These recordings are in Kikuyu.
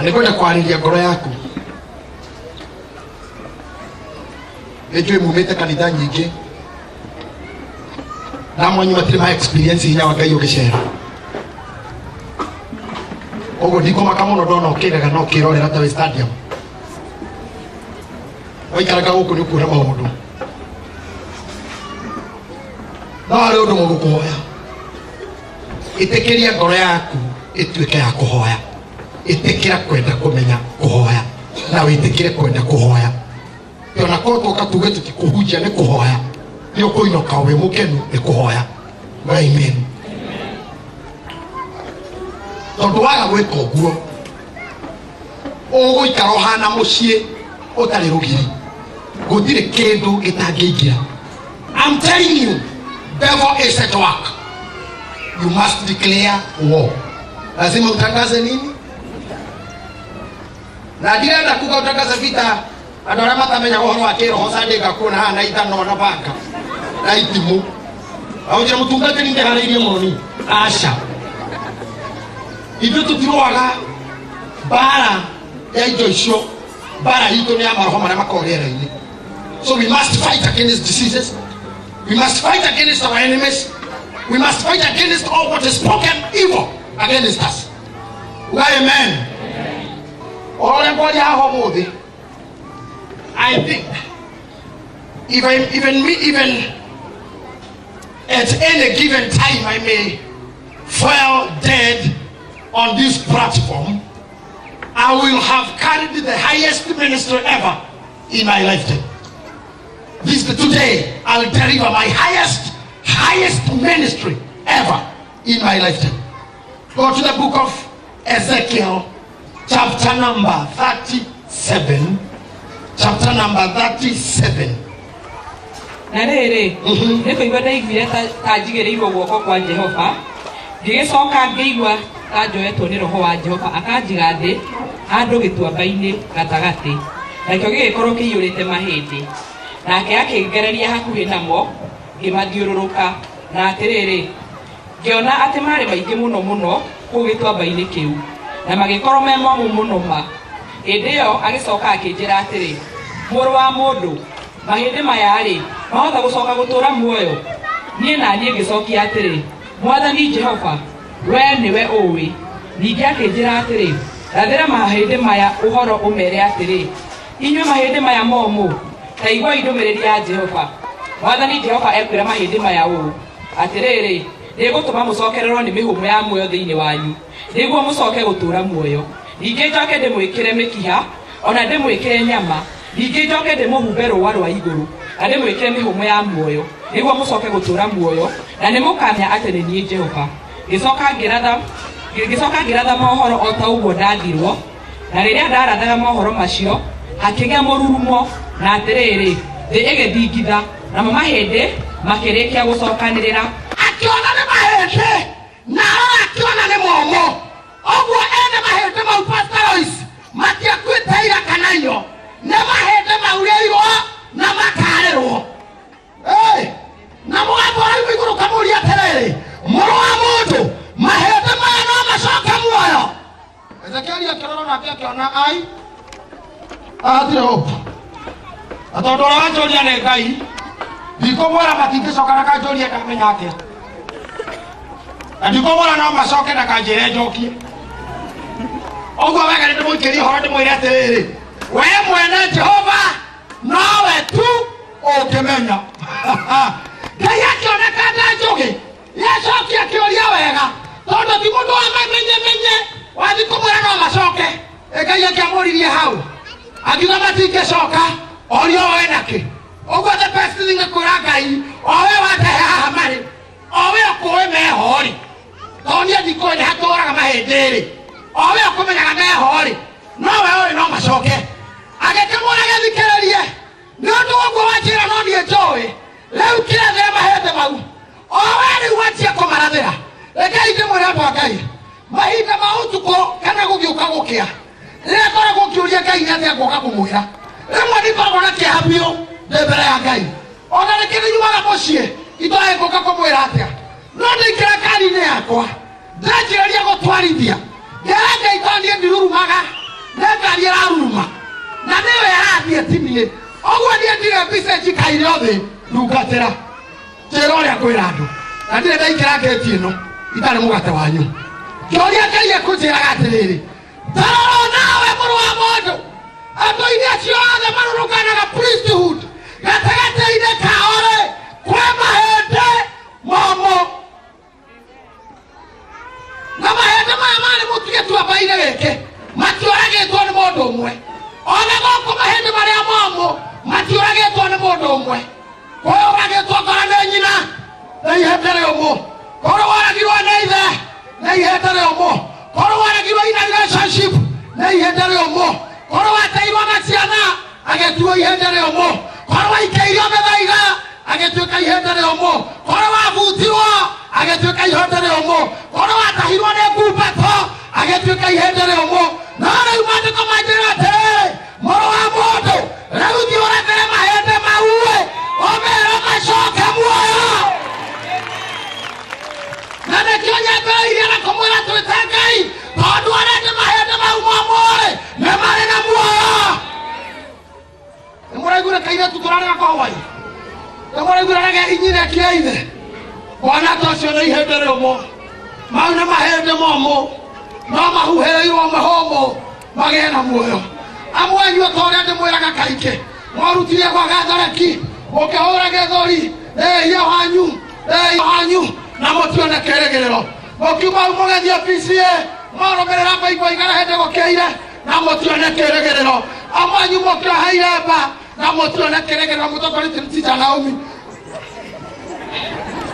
Na nĩ ngwenda kwarĩria ngoro yaku. Nĩ njũĩ mumĩte kanitha nyingĩ na mwanyu matirĩ ma experience hinya wa Ngai ũgĩcera. Ũguo ndikũmaka mũno ndona ũkĩgega na ũkĩrorera ta wĩ stadium. Waikaranga gũkũ nĩ ũkuona maũndũ. No harĩ ũndũ mũgũkũhoya. Ĩtĩkĩria ngoro yaku ĩtuĩke ya kũhoya. Ĩtĩkĩra kwenda kũmenya kũhoya na wĩtĩkĩre kwenda kũhoya. Ona korwo twoka tuge tũtikũhunjia nĩ kũhoya, nĩ ũkũinũka wĩ mũkenu nĩ kũhoya. Amen. Tondũ waga gwĩka ũguo ũgũikara ũhana mũciĩ ũtarĩ rũgiri, gũtirĩ kĩndũ gĩtangĩingĩra. I'm telling you, devil is at work. You must declare war. Lazima utangaze nini? Na ndirenda kuga utangaze vita andũ arĩa matamenyaga ũhoro wa kĩroho Sunday ngakuona haha na ithanwa na banga na itimũ. Aũnjĩra mũtungatĩri ndĩharĩirie mũno niĩ. Aca. Ithuĩ tũtirũaga mbara ya indo icio, mbara itũ nĩ ya maroho marĩa makoragwo rĩera-inĩ. So we must fight against diseases. We must fight against our enemies. We must fight against all what is spoken evil against us. Amen. Ũhoro ũrĩa ngwaria haha ũmũthĩ, I think if I, even me, even at any given time I may fall dead on this platform, I will have carried the highest ministry ever in my lifetime. This today, I'll deliver my highest ministry ever in my lifetime. Go to the book of Ezekiel, chapter number 37. Chapter number 37. Na rĩrĩ, nĩ kũigua ndaiguire ta njigĩrĩirwo guoko kwa Jehova, ngĩgĩcoka ngĩigua ta njoetwo nĩ roho wa Jehova akanjiga thĩ handũ gĩtuamba-inĩ gatagatĩ, nakĩo gĩgĩkorwo kĩiyũrĩte mahĩndĩ. Nake akĩngereria hakuhĩ namo, ngĩmathiũrũrũka, na atĩrĩrĩ, ngĩona atĩ marĩ maingĩ mũno mũno kũu gĩtuamba-inĩ kĩu, na magĩkorwo me momũ mũno ma. Hĩndĩ ĩyo agĩcoka akĩnjĩra atĩrĩ, mũrũ wa mũndũ, mahĩndĩ maya-rĩ, mahota gũcoka gũtũũra muoyo? Niĩ na niĩ ngĩcokia atĩrĩ, Mwathani Jehova, we nĩwe ũũĩ. Ningĩ akĩnjĩra atĩrĩ, rathĩra mahĩndĩ maya ũhoro ũmere atĩrĩ, inyuĩ mahĩndĩ maya momũ, ta iguai ndũmĩrĩri ya Jehova. Mwathani Jehova ekwĩra mahĩndĩ maya ũũ, atĩrĩrĩ, nĩngũtũma mũcokererwo nĩ mĩhũmũ ya muoyo thĩinĩ wanyu, nĩguo mũcoke gũtũũra muoyo. Ningĩ njoke ndĩmwĩkĩre mĩkiha, ona ndĩmwĩkĩre nyama, ningĩ njoke ndĩmũhumbe rũũa rwa igũrũ, na ndĩmwĩkĩre mĩhũmũ ya muoyo, nĩguo mũcoke gũtũũra muoyo, na nĩmũkamenya atĩ nĩ niĩ Jehova. Ngĩcoka ngĩratha mohoro o ta ũguo ndathirwo, na rĩrĩa ndarathaga mohoro macio, hakĩgĩa mũrurumo, na atĩrĩrĩ, thĩ ĩgĩthingitha, namo mahĩndĩ makĩrĩkia gũcokanĩrĩra. Akĩona nĩ mahĩndĩ, na arora akĩona nĩ momũ. Ũguo ene mahĩndĩ mau Pastor Lois matiakuĩte ira kana iyo, nĩ mahĩndĩ maurĩirwo na makarĩrwo. Hey! Na mũgambo ũraigua igũrũ kamũria atĩrĩrĩ, mũrũ wa mũndũ, mahĩndĩ maya no macoke muoyo. Ezekieli akĩrora nake akĩona ai hatirĩ hope. Na tondũ ũrĩa wanjũria nĩ Ngai, ndikũmwĩra matingĩcoka na kanjũrie ndamenya atĩa, na ndikũmwĩra no macoke na kanjĩre njokie. Ũguo wega nĩ ndĩmũikĩrie ũhoro ndĩmwĩre atĩrĩrĩ, we mwene Jehova nowe tu ũngĩmenya. Ngai akĩoneka nda njũgĩ, yacokia kĩũria wega, tondũ ti mũndũ wa menye wathi kũmwĩra no macoke. Ngai akĩamũririe hau, akiuga matingĩcoka, orio oe nakĩ. Ũguo the best thing nĩ kwĩra Ngai, o we wandehe haha marĩ, o we ũkũĩ meho-rĩ, tondũ niĩ ndikũĩ nĩ hatũraga mahĩndĩ-rĩ, o we ũkũmenyaga meho-rĩ, no we ũĩ no macoke. Agĩkĩmwĩra gĩthikĩrĩrie, nĩ ũndũ ũguo wanjĩra no niĩ njũĩ, rĩu kĩrathĩra mahĩndĩ mau, o we rĩu wanjia kũmarathĩra. Rekei ndĩmwĩre andũ a Ngai, mahinda ma ũtukũ kana gũgĩũka gũkĩa, rĩrĩa ngoragwo ngĩũria Ngai nĩ atĩa nguoka kũmwĩra, rĩmwe ndikoragwo na kĩeha biũ ndĩ mbere ya Ngai, ona rĩngĩ nĩ nyumaga mũciĩ itoĩ ngũka kũmwĩra atĩa, no ndaingĩra ngari-inĩ yakwa ndanjĩrĩria gũtwarithia, ngera Ngai tondũ niĩ ndirurumaga, Nĩ ngari ĩraruruma na nĩyo ĩrathiĩ ti niĩ. Ũguo niĩ ndirĩ mbica njikaire thĩ ndungatĩra. Njĩra ũrĩa ngwĩra andũ na ndirĩ ndaingĩra ngĩti ĩno itarĩ mũgate wanyu. Kĩũria Ngai ekũnjĩraga atĩrĩrĩ, tarora nawe mũrũ wa mũndũ, andũ-inĩ acio othe marũrũnganaga priesthood gatagatĩ-inĩ kao rĩ, kwĩ mahĩndĩ momũ na mahĩndĩ maya marĩ mũtu gĩtuamba-inĩ gĩkĩ matiũragĩtwo nĩ mũndũ ũmwe. Ona gũkũ mahĩndĩ marĩa momũ matiũragĩtwo nĩ mũndũ ũmwe. Ũyũ ũragĩtwo ngoro nĩ nyina na ihĩndĩ rĩũmũ, korwo waragirwo nĩ ithe na ihĩndĩ rĩũmũ, korwo waragirwo in a relationship na ihĩndĩ rĩũmũ, korwo wateirwo na ciana agĩtuo ihĩndĩ rĩũmũ, korwo waikĩirio mĩthaiga agĩtuĩka ihĩndĩ rĩũmũ, korwo wabutirwo agĩtuĩka ihĩndĩ rĩũmũ, korwo watahirwo nĩ ngumbato agĩtuĩka ihĩndĩ rĩũmũ. No rĩu maandĩko manjĩra atĩrĩrĩ, mũrũ wa mũndũ, rĩu thiĩ ũrathĩre mahĩndĩ mau-ĩ, ũmere macoke muoyo. Na nĩkĩo nyambĩrĩirie na kũmwĩra twĩte Ngai, tondũ arĩa mahĩndĩ mau momũ-rĩ nĩ marĩ na muoyo. Nĩ mũraiguire kairĩtu tũrarĩ nako Hawaii? Nĩ mũraiguire rege inyina ekire ithe? Mwana ta ũcio nĩ ihĩndĩ rĩũmũ, mau nĩ mahĩndĩ momũ, no mahuhĩrĩirwo mahũmũ magĩe na muoyo. Amwe anyu ta ũrĩa ndĩmwĩraga kaingĩ, mwarutire gwa Gathoreki mũkĩhũra gĩthũri ĩhia wanyu ĩhia wanyu na mũtione kĩrĩgĩrĩro. Mũkiuma hau mũgĩthiĩ PCA mwarũmĩrĩra baibũ igana hĩndĩ gũkĩire na mũtione kĩrĩgĩrĩro. Amwe anyu mũkĩoha iremba na mũtione kĩrĩgĩrĩro, mũtongoretie nĩ Teacher Naomi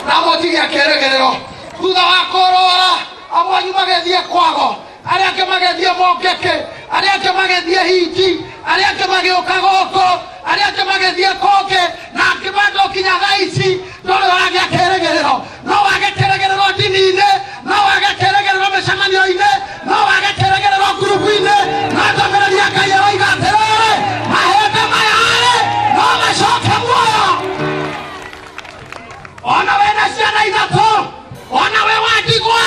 na mũtigĩa kĩrĩgĩrĩro. Thutha wa kũrũra amwe anyu magĩthiĩ kwago, arĩa angĩ magĩthiĩ Mongeke, arĩa angĩ magĩthiĩ Hinji, arĩa angĩ magĩũka gũkũ, arĩa angĩ magĩthiĩ kũngĩ, na angĩ bado nginya thaa ici ndũrĩ ũragĩa kĩrĩgĩrĩro. No wage kĩrĩgĩrĩro ndini-inĩ, no wage kĩrĩgĩrĩro mĩcemanio-inĩ, no wage kĩrĩgĩrĩro ngurubu-inĩ, no ndũmĩrĩri ya Ngai ĩroiga atĩrĩrĩ, mahĩndĩ maya-rĩ no macoke muoyo. Ona wĩna ciana ithatũ, ona wĩ wa ndigwa,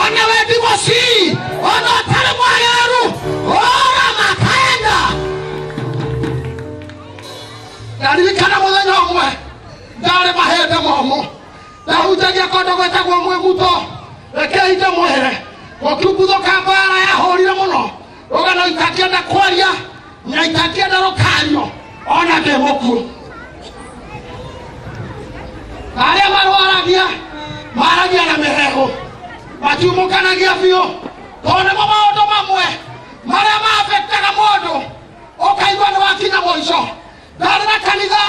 ona wĩ ndigoci, ona ũtarĩ mwagĩrĩru, ora makaenda. Ndaririkana mũthenya ũmwe ndarĩ mahĩndĩ momũ, ndahunjagia kũndũ gwĩtagwo Mwĩmuto. Rekei ndĩmwĩre, gũkiumbuthũka mbara yahũrire mũno, rũgano itakĩenda kwaria na itakĩenda rũkario ona ndĩ mũkuũ. Arĩa marwaragia maragia na mĩheehũ, matiumũkanagia biũ, tondũ nĩmo maũndũ mamwe marĩa maafektaga mũndũ ũkaigua nĩ wakinya mũico. Ndarĩ na kanitha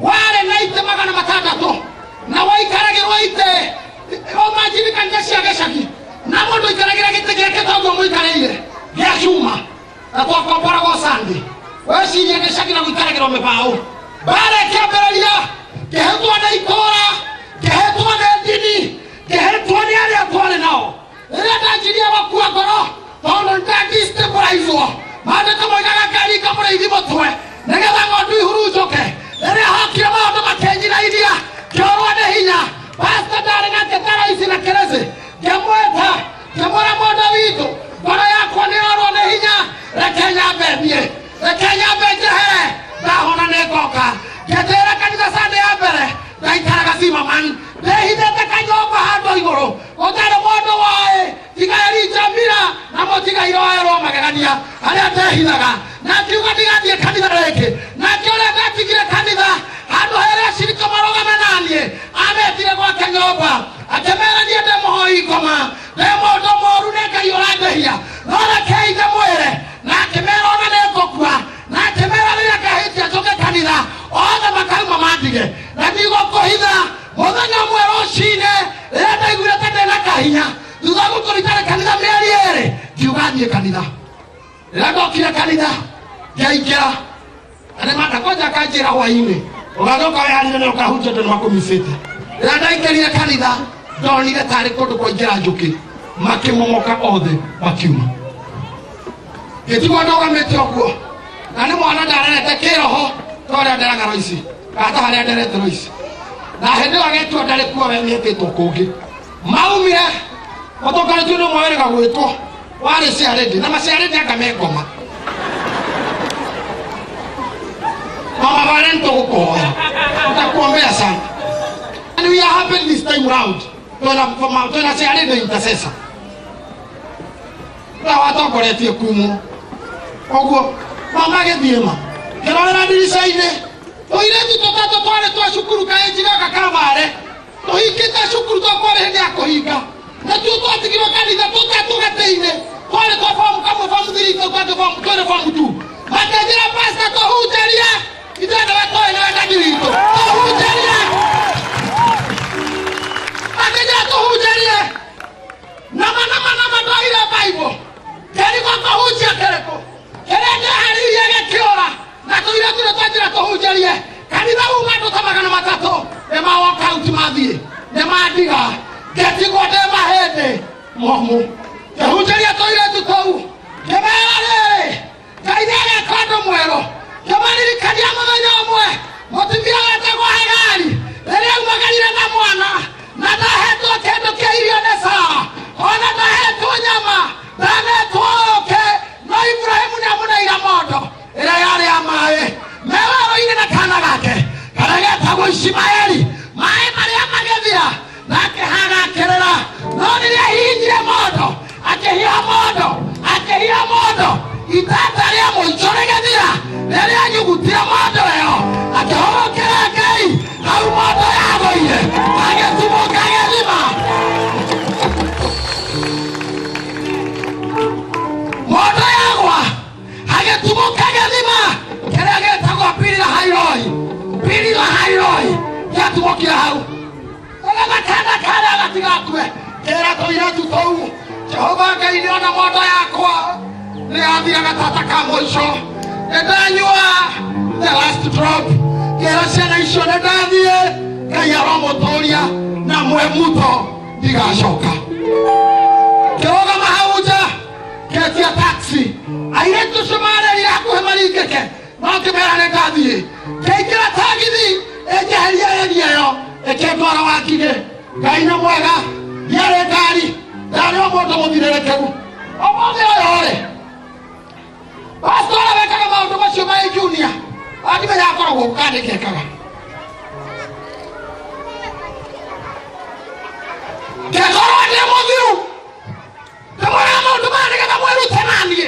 warĩ na itĩ 600 na waikaragĩrwo itĩ ũmanjini kanitha cia gĩcagi, na mũndũ aikaragĩra gĩtĩ gĩake toguo mũikarĩire gĩa cuma, na twakomboragwo Sunday. Wecirie gĩcagi na gũikaragĩrwo mĩbaũ. Mbara ĩkĩambĩrĩria, ngĩhĩtwo nĩ itũũra, ngĩhĩtwo nĩ ndini, ngĩhĩtwo nĩ arĩa twarĩ nao. Rĩrĩa ndanjirie gũkua ngoro tondũ nĩndadestabilizwo, maandĩko moigaga ngaringa mũrĩithi mũtwe nĩgetha ng'ondu ihurunjũke. Rĩrĩa hokire maũndũ makĩnyinainia, ngĩorwo nĩ hinya. Pastor ndarĩ nake tara ici na kĩrĩcĩ, ngĩmwĩta ngĩmwĩra, mũndũ witũ, ngoro yakwa nĩyorwo nĩ hinya, reke nyambe thiĩ, reke nyambe njehere, ndahona nĩ ngoka. Ngĩtĩra kanitha Sunday ya mbere, ndaikaraga Zimmerman, ndehithĩte kanyũmba handũ igũrũ gũtarĩ mũndũ woĩ tiga Elijah Mira na mũtigairĩ wa magegania arĩa ndehithaga, na ngiuga ndigathiĩ kanitha rĩngĩ. Na ngĩũrĩa ndatigire kanitha handũ harĩa acirika marũgame naniĩ, ametire gwake nyũmba akĩmera niĩ ndĩ mũhoi ngoma, ndĩ mũndũ mũũru, nĩ Ngai ũrandĩhia, no rekei ndĩmwĩre. Na akĩmera ona nĩ ngũkua, na akĩmera rĩrĩa ngahĩtia njũke kanitha othe makauma mandige na ndigũkũhitha. Mũthenya ũmwe rũcinĩ rĩrĩa ndaiguire ta ndĩna kahinya thutha wa gũkorwo itarĩ kanitha mĩeri 2, ngiuga thiĩ kanitha. Rĩrĩa ndokire kanitha ngĩaingĩra na nĩ kwanja akanjĩra hwainĩ ũgathoka weharire na ũkahunjia tondũ nĩmakũmicĩte. Rĩrĩa ndaingĩrire kanitha ndonire tarĩ kũndũ kwaingĩra njũkĩ, makĩmomoka othe makiuma, ngĩtigwo ndũgamĩte ũguo. Na nĩ mwana ndarerete kĩroho ta ũrĩa nderaga Roici, kana ta harĩa nderete Roici, na hĩndĩ ĩyo agetua ndarĩ kuo, we nĩetĩtwo kũngĩ. Maumire mũtongoretio nĩ ũmwe wĩrĩga gwĩtwo warĩ ciarĩndĩ na maciarĩndĩ anga me ngoma. Mama Valento gũkũhoya nitakuombea sana. And we are happy this time round twina ciarĩ the intercessor na watongoretie kumwo ũguo mama gĩthiĩ ma kĩrorera ndirica-inĩ tũirĩtu tũtatũ twarĩ twa cukuru kaĩnji gaka kamare tũhingĩte cukuru tokwarĩ hĩndĩ ya kũhinga natuo twatigirwo kanitha tũtatũ gatĩ-inĩ twarĩ twa bomu kamwe bomu thiri kau kangĩ bomu twĩrĩ bomu tu makĩnjĩra pasta tũhunjĩrie ithuĩ nĩwe tũĩ nĩwe dadi witũ tũhunjĩrie makĩnjĩra tũhunjĩrie nama nama nama ndoire bible kĩrigwo kũhunjia kĩrĩkũ kĩrĩa ndĩharĩirie gĩkĩũra na tũirĩtu nĩ twanjĩra tũhunjĩrie kanitha uma andũ ta 300 nĩ ma walk out mathiĩ nĩ mandiga ngĩtigwo ndĩ mahĩndĩ momũ ngĩhunjĩria tũirĩtu tũu ngĩmera rĩrĩ Ngai nĩ ageka ũndũ mwerũ ngĩmaririkania mũthenya ũmwe mũtumia wetagwo Hagari rĩrĩa aumagarire na mwana na ndahetwo kĩndũ kĩa irio nĩ Sara ona ndahetwo nyama ndanetwo ũkĩ no Ibrahimu nĩ amũneire mondo ĩrĩa yarĩ ya maĩ me werũ-inĩ na kana gake karĩa getagwo Ishimaeli maĩ marĩa magĩthira nake Haga akĩrĩra no rĩrĩa ahihinyire mondo akĩhiha mondo akĩhiha mondo itata rĩa mũico rĩgĩthira rĩrĩa anyugutire mondo ĩyo akĩhorokera Ngai hau mondo yagũire agĩtumũka gĩthima mondo yagwa agĩtumũka gĩthima kĩrĩa gĩtagwo Birila Hairoi Birila Hairoi gĩatumũkire hau nĩgetha kana karĩa gatigakue kĩra tũirĩtu tũu Jehova Ngai nĩona mondo yakwa nĩyathira gatata ka mũico nĩndanyua the last drop kĩra ciana icio nĩndathiĩ Ngai aromũtũria na mwemuto ndigacoka kĩrũgama hau nja ngetia taxi airĩtu acio marerire hakuhĩ maringĩke no ngĩmera nĩ ndathiĩ ngĩingĩra tagithi ĩnjeheria ĩria ĩyo ĩkĩndwara Wangigĩ Ngai nĩ mwega ndiarĩ ngari ndarĩ o mũndũ mũthirĩrĩkĩru ũmũthĩ ũyũ rĩ pastor ũrĩa wekaga maũndũ macio marĩ junior andimenya akoragwo kana nĩkekaga ngĩkorwo ndĩ mũthiru ndĩmwĩraga maũndũ maya nĩgetha mwĩrute naniĩ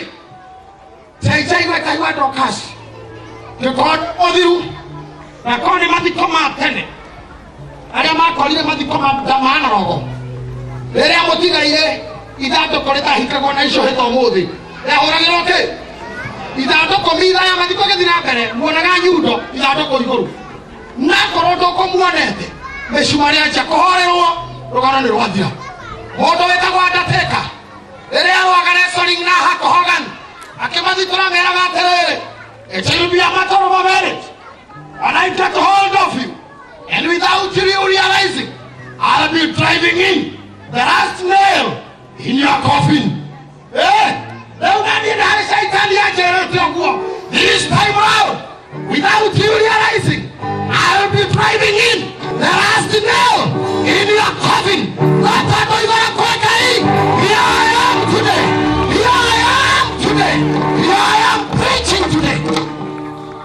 Chaijai wekaigua Dorcas ngĩkorwo ndĩ mũthiru na korwo nĩ mathiko ma tene arĩa makorire mathiko ma analogo rĩrĩa mũtigaire ithandũkũ rĩtahingagwo na icũhĩ ta ũmũthĩ rĩahũragĩrwo kĩ ithandũkũ mitha ya mathiko ĩgĩthiĩ na mbere muonaga nyundo ithandũkũ igũrũ nakorwo ndũkũmuonete mĩcumarĩ anjia kũhorerwo rũgano nĩ rwathira mũndũ wĩtagwo Undertaker rĩrĩa arũaga wrestling na Hulk Hogan akĩmathitũra meraga atĩrĩrĩ it will be a matter of a minute and I get hold of you and without you realizing I'll be driving in the last nail in your coffin. Eh, rĩu na niĩ ndarĩ caitani anjĩrĩte ũguo this time round without you realizing I'll be driving in the last nail in your coffin. No tondũ igũrũ kwĩ Ngai, here I am today, here I am today, here I am preaching today.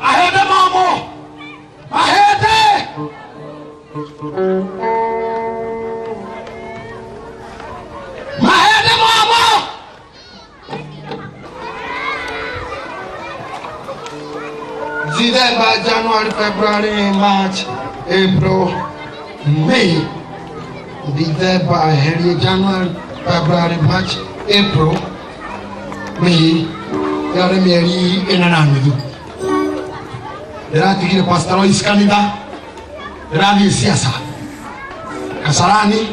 Mahĩndĩ momũ, mahĩndĩ mahĩndĩ momũ. December, January, February, March, April, May, December, eherie January, February, March, April, May, ĩyo nĩ mĩeri ĩna na nuthu. Ndĩratigire Pastor Lois kanitha, ndĩrathiĩ siasa Kasarani,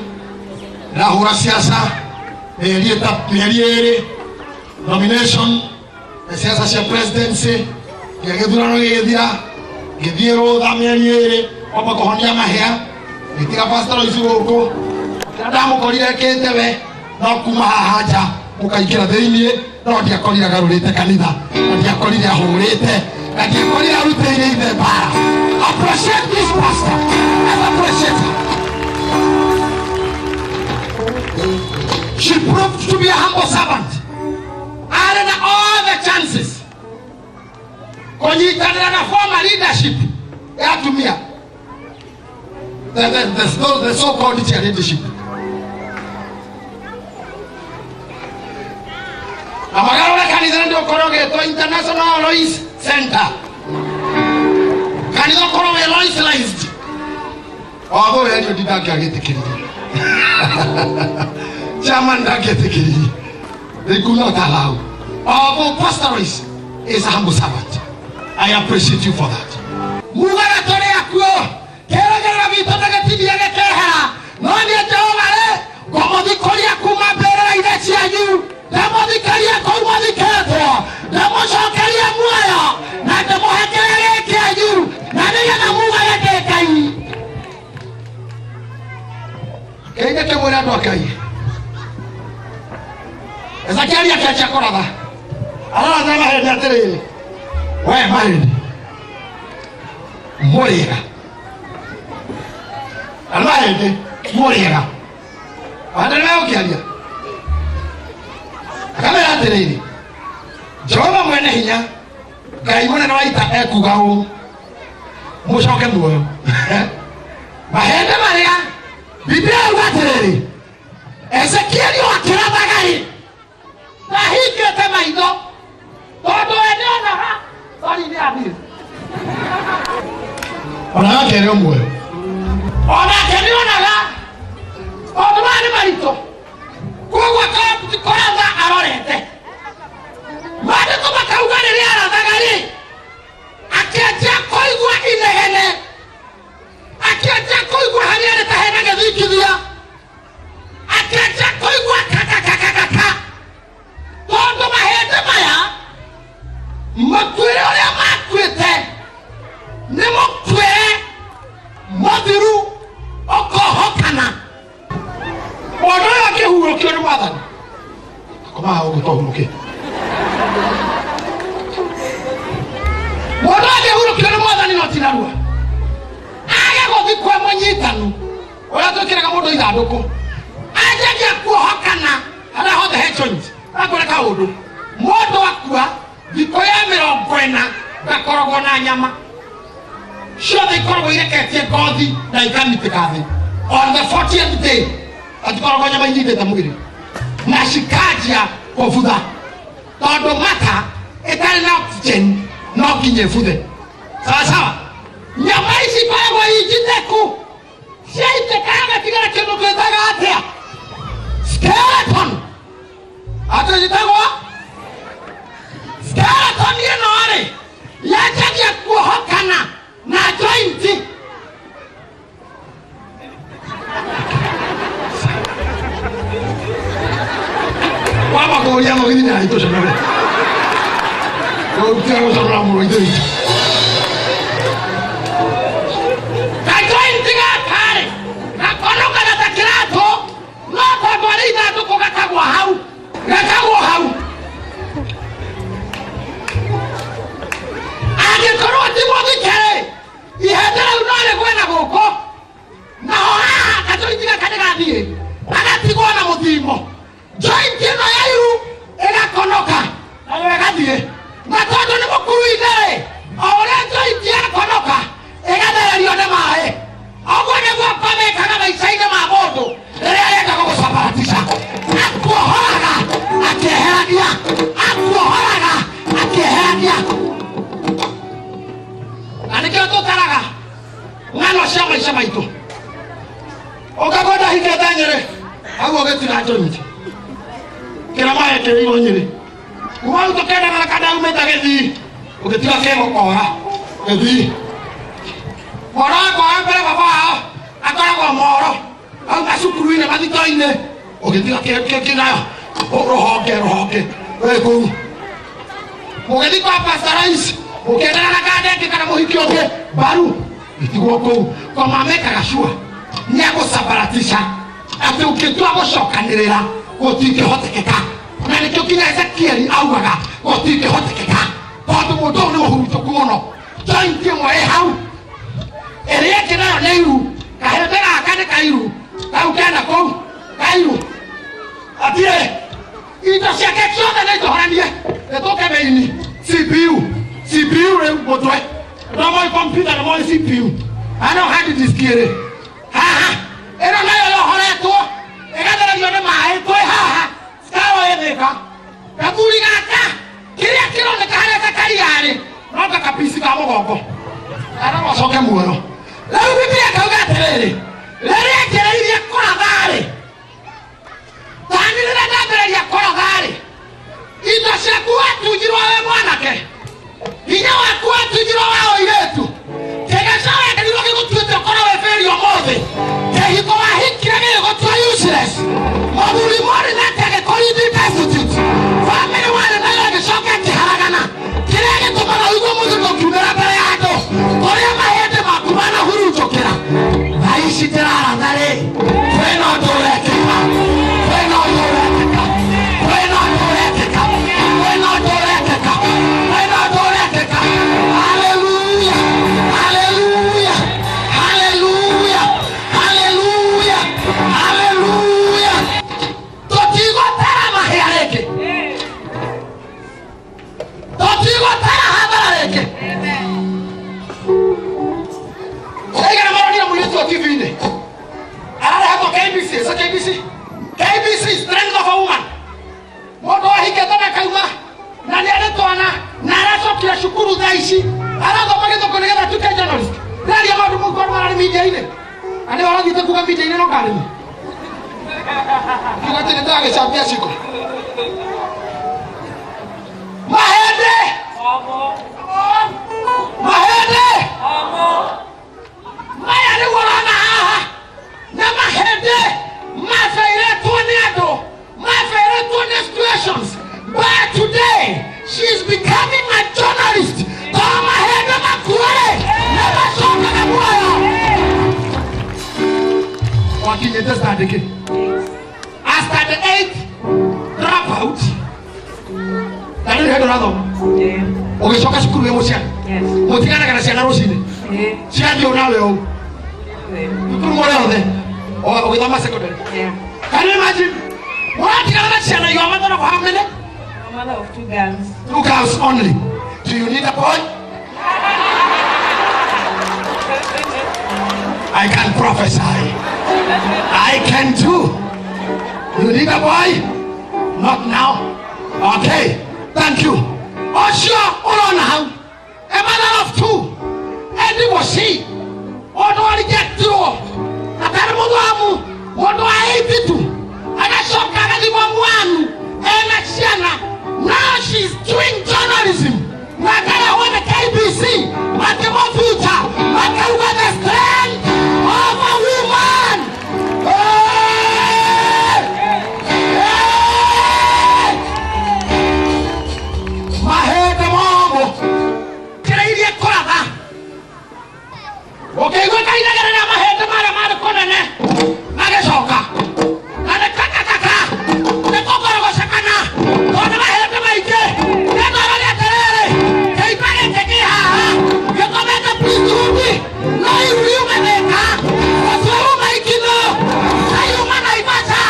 ndĩrahũra siasa mĩeri mĩeri ĩrĩ nomination na siasa cia presidency nginya gĩthurano gĩgĩthira ngĩthiĩ rũtha mĩeri ĩrĩ kwamba kũhonia mahĩa ngĩtiga Pastor Lois gũkũ kĩrĩa ndamũkorire ekĩte we no kuma haha nja mũkaingĩra thĩiniĩ no ndiakorire agarũrĩte kanitha na ndiakorire ahũrĩte na ndiakorire arutĩire ithe mbara. Appreciate this pastor. Let's appreciate her. She proved to be a humble servant. Arĩ na all the chances. Kũnyitanĩra na former leadership ya atumia, the so called chair leadership, na magarũre kanitha nĩ ũkorwo ũgĩtwo International Lois Center, kanitha ũkorwo wĩ Loisized. Watho ũrĩa niĩ ndangĩagĩtĩkĩririe, chairman ndangĩetĩkĩririe. They could not allow, although Pastor Lois is a humble servant. I appreciate you for that. Mugaga tũrĩ akuo, kĩrĩgĩrĩro gitũ nĩ gĩtithie gĩkehera, no niĩ Jehova rĩ, ngũmũthikũria kuma mbĩrĩra-inĩ cianyu, ndamũthikĩrie kũu mũthikĩtwo, ndamũcokerie muoyo na ndĩmũhe kĩrĩa gĩ kĩanyu, na nĩgetha mugage ndĩ Ngai. Kĩinĩ kĩmwĩre andũ a Ngai, Ezekieli akĩanjia kũratha, araratha mahĩndĩ atĩrĩrĩ, we mahĩndĩ, mũrĩega, na mahĩndĩ mũrĩega. Mahĩndĩ nĩ megũkĩaria, akamera atĩrĩrĩ, Jehova mwene hinya, Ngai mũnene wa ita, ekuga ũũ, mũcoke muoyo. Mahĩndĩ marĩa Biblia yauga atĩrĩrĩ, Ezekieli o akĩrathaga rĩ, ndahingĩte maitho tondũ we nĩonaga. Sorry, nĩ athiĩ. Ona gakere ũmwe. Onake nĩonaga maũndũ maya nĩ maritũ, koguo kũratha arorete maandĩko makauga rĩrĩa arathaga rĩ, akĩanjia kũigua inegene, akĩanjia kũigua harĩa arĩ ta hena gĩthingithia, akĩanjia kũigua kakakakakaka, tondũ mahĩndĩ maya makuĩre ũrĩa makuĩte nĩ mũkuĩre mũthiru ũkohokana. Mũndũ ũyũ akĩhurũkio nĩ Mwathani, akomaga ũguo tohurũkĩte. Mũndũ angĩhurũkio nĩ Mwathani no ti narua age gũthikwo mũnyitanu ũrĩa twĩkĩraga mũndũ ithandũkũ, anjagia kuohokana harĩa hothe he joint. Akwĩre kaũndũ, mũndũ akua thikũ ya 40 ndakoragwo na nyama, ciothe ikoragwo ireketie ngothi na ikamitĩka thĩ. On the 40th day atikoragwo nyama inyitĩte mwĩrĩ na cikanjia kũbutha, tondũ mata ĩtarĩ na oxygen no nginya ĩbuthe. Sawa sawa, nyama ici ikoragwo injiteku, ciaitĩka hagatigara kĩndũ twĩtaga atĩa? Skeleton. Atĩ njĩtagwo skeleton ĩno rĩ, yanjagia kuohokana na joint. Wamba kũũria mũgithi nĩ aitũconore, tiga gũconora mũno ithe witũ. Ka joint gaka rĩ, gakonokaga ta kĩratũ, no tondũ arĩ ithandũkũ gakagwa hau, gakagwo hau. Angĩkorwo ti mũthike-rĩ, ihĩndĩ rĩu no rĩgwe na gũkũ, naho haha kajoint gaka nĩ gathiĩ agatigwo na mũthimo. Joint ĩno ya iru ĩgakonoka nayo ĩgathiĩ, na tondũ nĩ mũkuru-inĩ-rĩ, o ũrĩa joint yakonoka ĩgathererio nĩ maĩ. Ũguo nĩguo ngomekaga maica-inĩ ma mũndũ rĩrĩa arenda gũgũcabaratisha, akuohoraga akĩeherania, akuohoraga akĩeherania. Na nĩkĩo tũtaraga ng'ano cia maica maitũ. Ũkagwo ndahikĩte Nyĩrĩ, hau ũgĩtiga joint kĩrĩa maekĩrĩirwo Nyĩrĩ, kuma hau tũkendana na kana umĩte Gĩthii, ũgĩtiga kĩgũkora Gĩthii. Mwana wakwa wa mbere, baba wao akoragwo moro auma cukuru-inĩ mathito-inĩ, ũgĩtiga kĩnayo rũhonge rũhonge wĩ kũu. Mũgĩthiĩ kwa Pastor Rais, mũkĩendana na kandenge kana mũhiki ũngĩ, mbaru itigwo kũu. Koma mekaga sure nĩ agũcabaratisha atĩ ũngĩtua gũcokanĩrĩra gũtingĩhotekeka, na nĩkĩo nginya Ezekieli augaga gũtingĩhotekeka, tondũ mũndũ ũyũ nĩ mũhurunjũku mũno. Joint ĩmwe ĩ hau, ĩrĩa ĩngĩ nayo nĩ iru. Kahĩndĩ gaka nĩ kairu, kau kena kũu kairu. Atirĩ indo ciake ciothe nĩ njohoranie, nĩ tũke mĩini CPU. CPU rĩu mũtwe ndomoĩ computer nĩmoĩ CPU ano hard disk ĩrĩ haha ĩno nayo yohoretwo ĩgathererio nĩ maĩ twĩ haha cikawa ĩthĩka gathuri gaka kĩrĩa kĩroneka harĩa gakariarĩ no ta kapisi ka mũgongo kana gacoke muoyo. Rĩu Biblia kauga atĩrĩrĩ, rĩrĩa njĩrĩirie kũratha-rĩ, tani rĩrĩa ndambĩrĩria kũratha-rĩ, indo ciaku watunjirwo wĩ mwanake, hinya waku watunjirwo wa ũirĩtu, kĩgeca wenderirwo gĩgũtuĩte ũkorwo wĩ bĩri ũmũthĩ, kĩhiko wahikire gĩgĩgũtua useless, mũthuri mwarĩ nake agĩkũrinda destitute, bamĩrĩ warĩ nayo ĩgĩcoka ĩkĩharagana. Kĩrĩa gĩtũmaga ũigue mũthuri ũkiumĩra mbere ya andũ kũrĩa mahĩndĩ maku manahurunjũkĩra, thaa ici ndĩraratha rĩ, kwĩna ũndũ ũrekĩka, kwĩna ũndũ ũrekĩka, kwĩna ũndũ ũrekĩka, kwĩna ũndũ ũrekĩka, kwĩna ũndũ ũrekĩka. Haleluya, haleluya, haleluya, haleluya, haleluya. Tũtigũtara mahĩa rĩngĩ, tũtigũtara hathara rĩngĩ. Aigana maronire mũirĩtu wa TV-inĩ ararehetwo KBC, ĩca KBC, KBC, strength of a woman. Mũndũ wahikĩte na kauma na nĩ arĩ twana na aracokire cukuru thaa ici arathoma gĩthũngũ nĩgetha atuĩke journalist. Ndaria maũndũ mau tondũ ararĩ media-inĩ na nĩwe arathiĩte kuga media-inĩ no karĩmi kiuga atĩ nĩndĩragĩcambia ciko mahĩndĩ mahĩndĩ maya rĩu ũrona haha na mahĩndĩ mabeiretwo nĩ andũ, mabeiretwo nĩ situations, but today she is becoming a journalist. To mahĩndĩ makuarĩ nĩ macokaga muoyo. Wakinyĩte standard kĩ? A standard 8 dropout na rĩu hĩndĩ ũrathoma ũgĩcoka cukuru wĩ mũciari mũtiganaga na ciana rũcinĩ ciathiĩ nawe ũũ cukuru mũrĩ othe ũgĩthoma secondary. Can you imagine? Mũratigana na ciana, you are mother of how many? I'm a mother of two girls. Two girls only. Do you need a boy? I can prophesy. I can do. You need a boy? Not now. Okay. Thank you. Ũcio ũrona hau, a mother of two, and was she mũndũ warejectirwo atarĩ mũthomu, mũndũ wa 82 agacoka agathimwo mwanu ena ciana. Now she's doing journalism na akarehwo nĩ KBC makĩmũbuta makauga the strength of a woman. Hey! Hey! Mahĩndĩ momũ kĩrĩirie kũratha ũkĩigua kainagĩrĩra mahĩndĩ marĩa marĩ kũnene magĩcoka na nĩ kakakaka nĩ kũkorogocekana tondũ mahĩndĩ maingĩ nĩndorore atĩrĩrĩ, kĩimba gĩkĩ kĩ haha gĩkomete priesthood no iru riume thĩka, ũcio uma ikino na yuma Naivasha,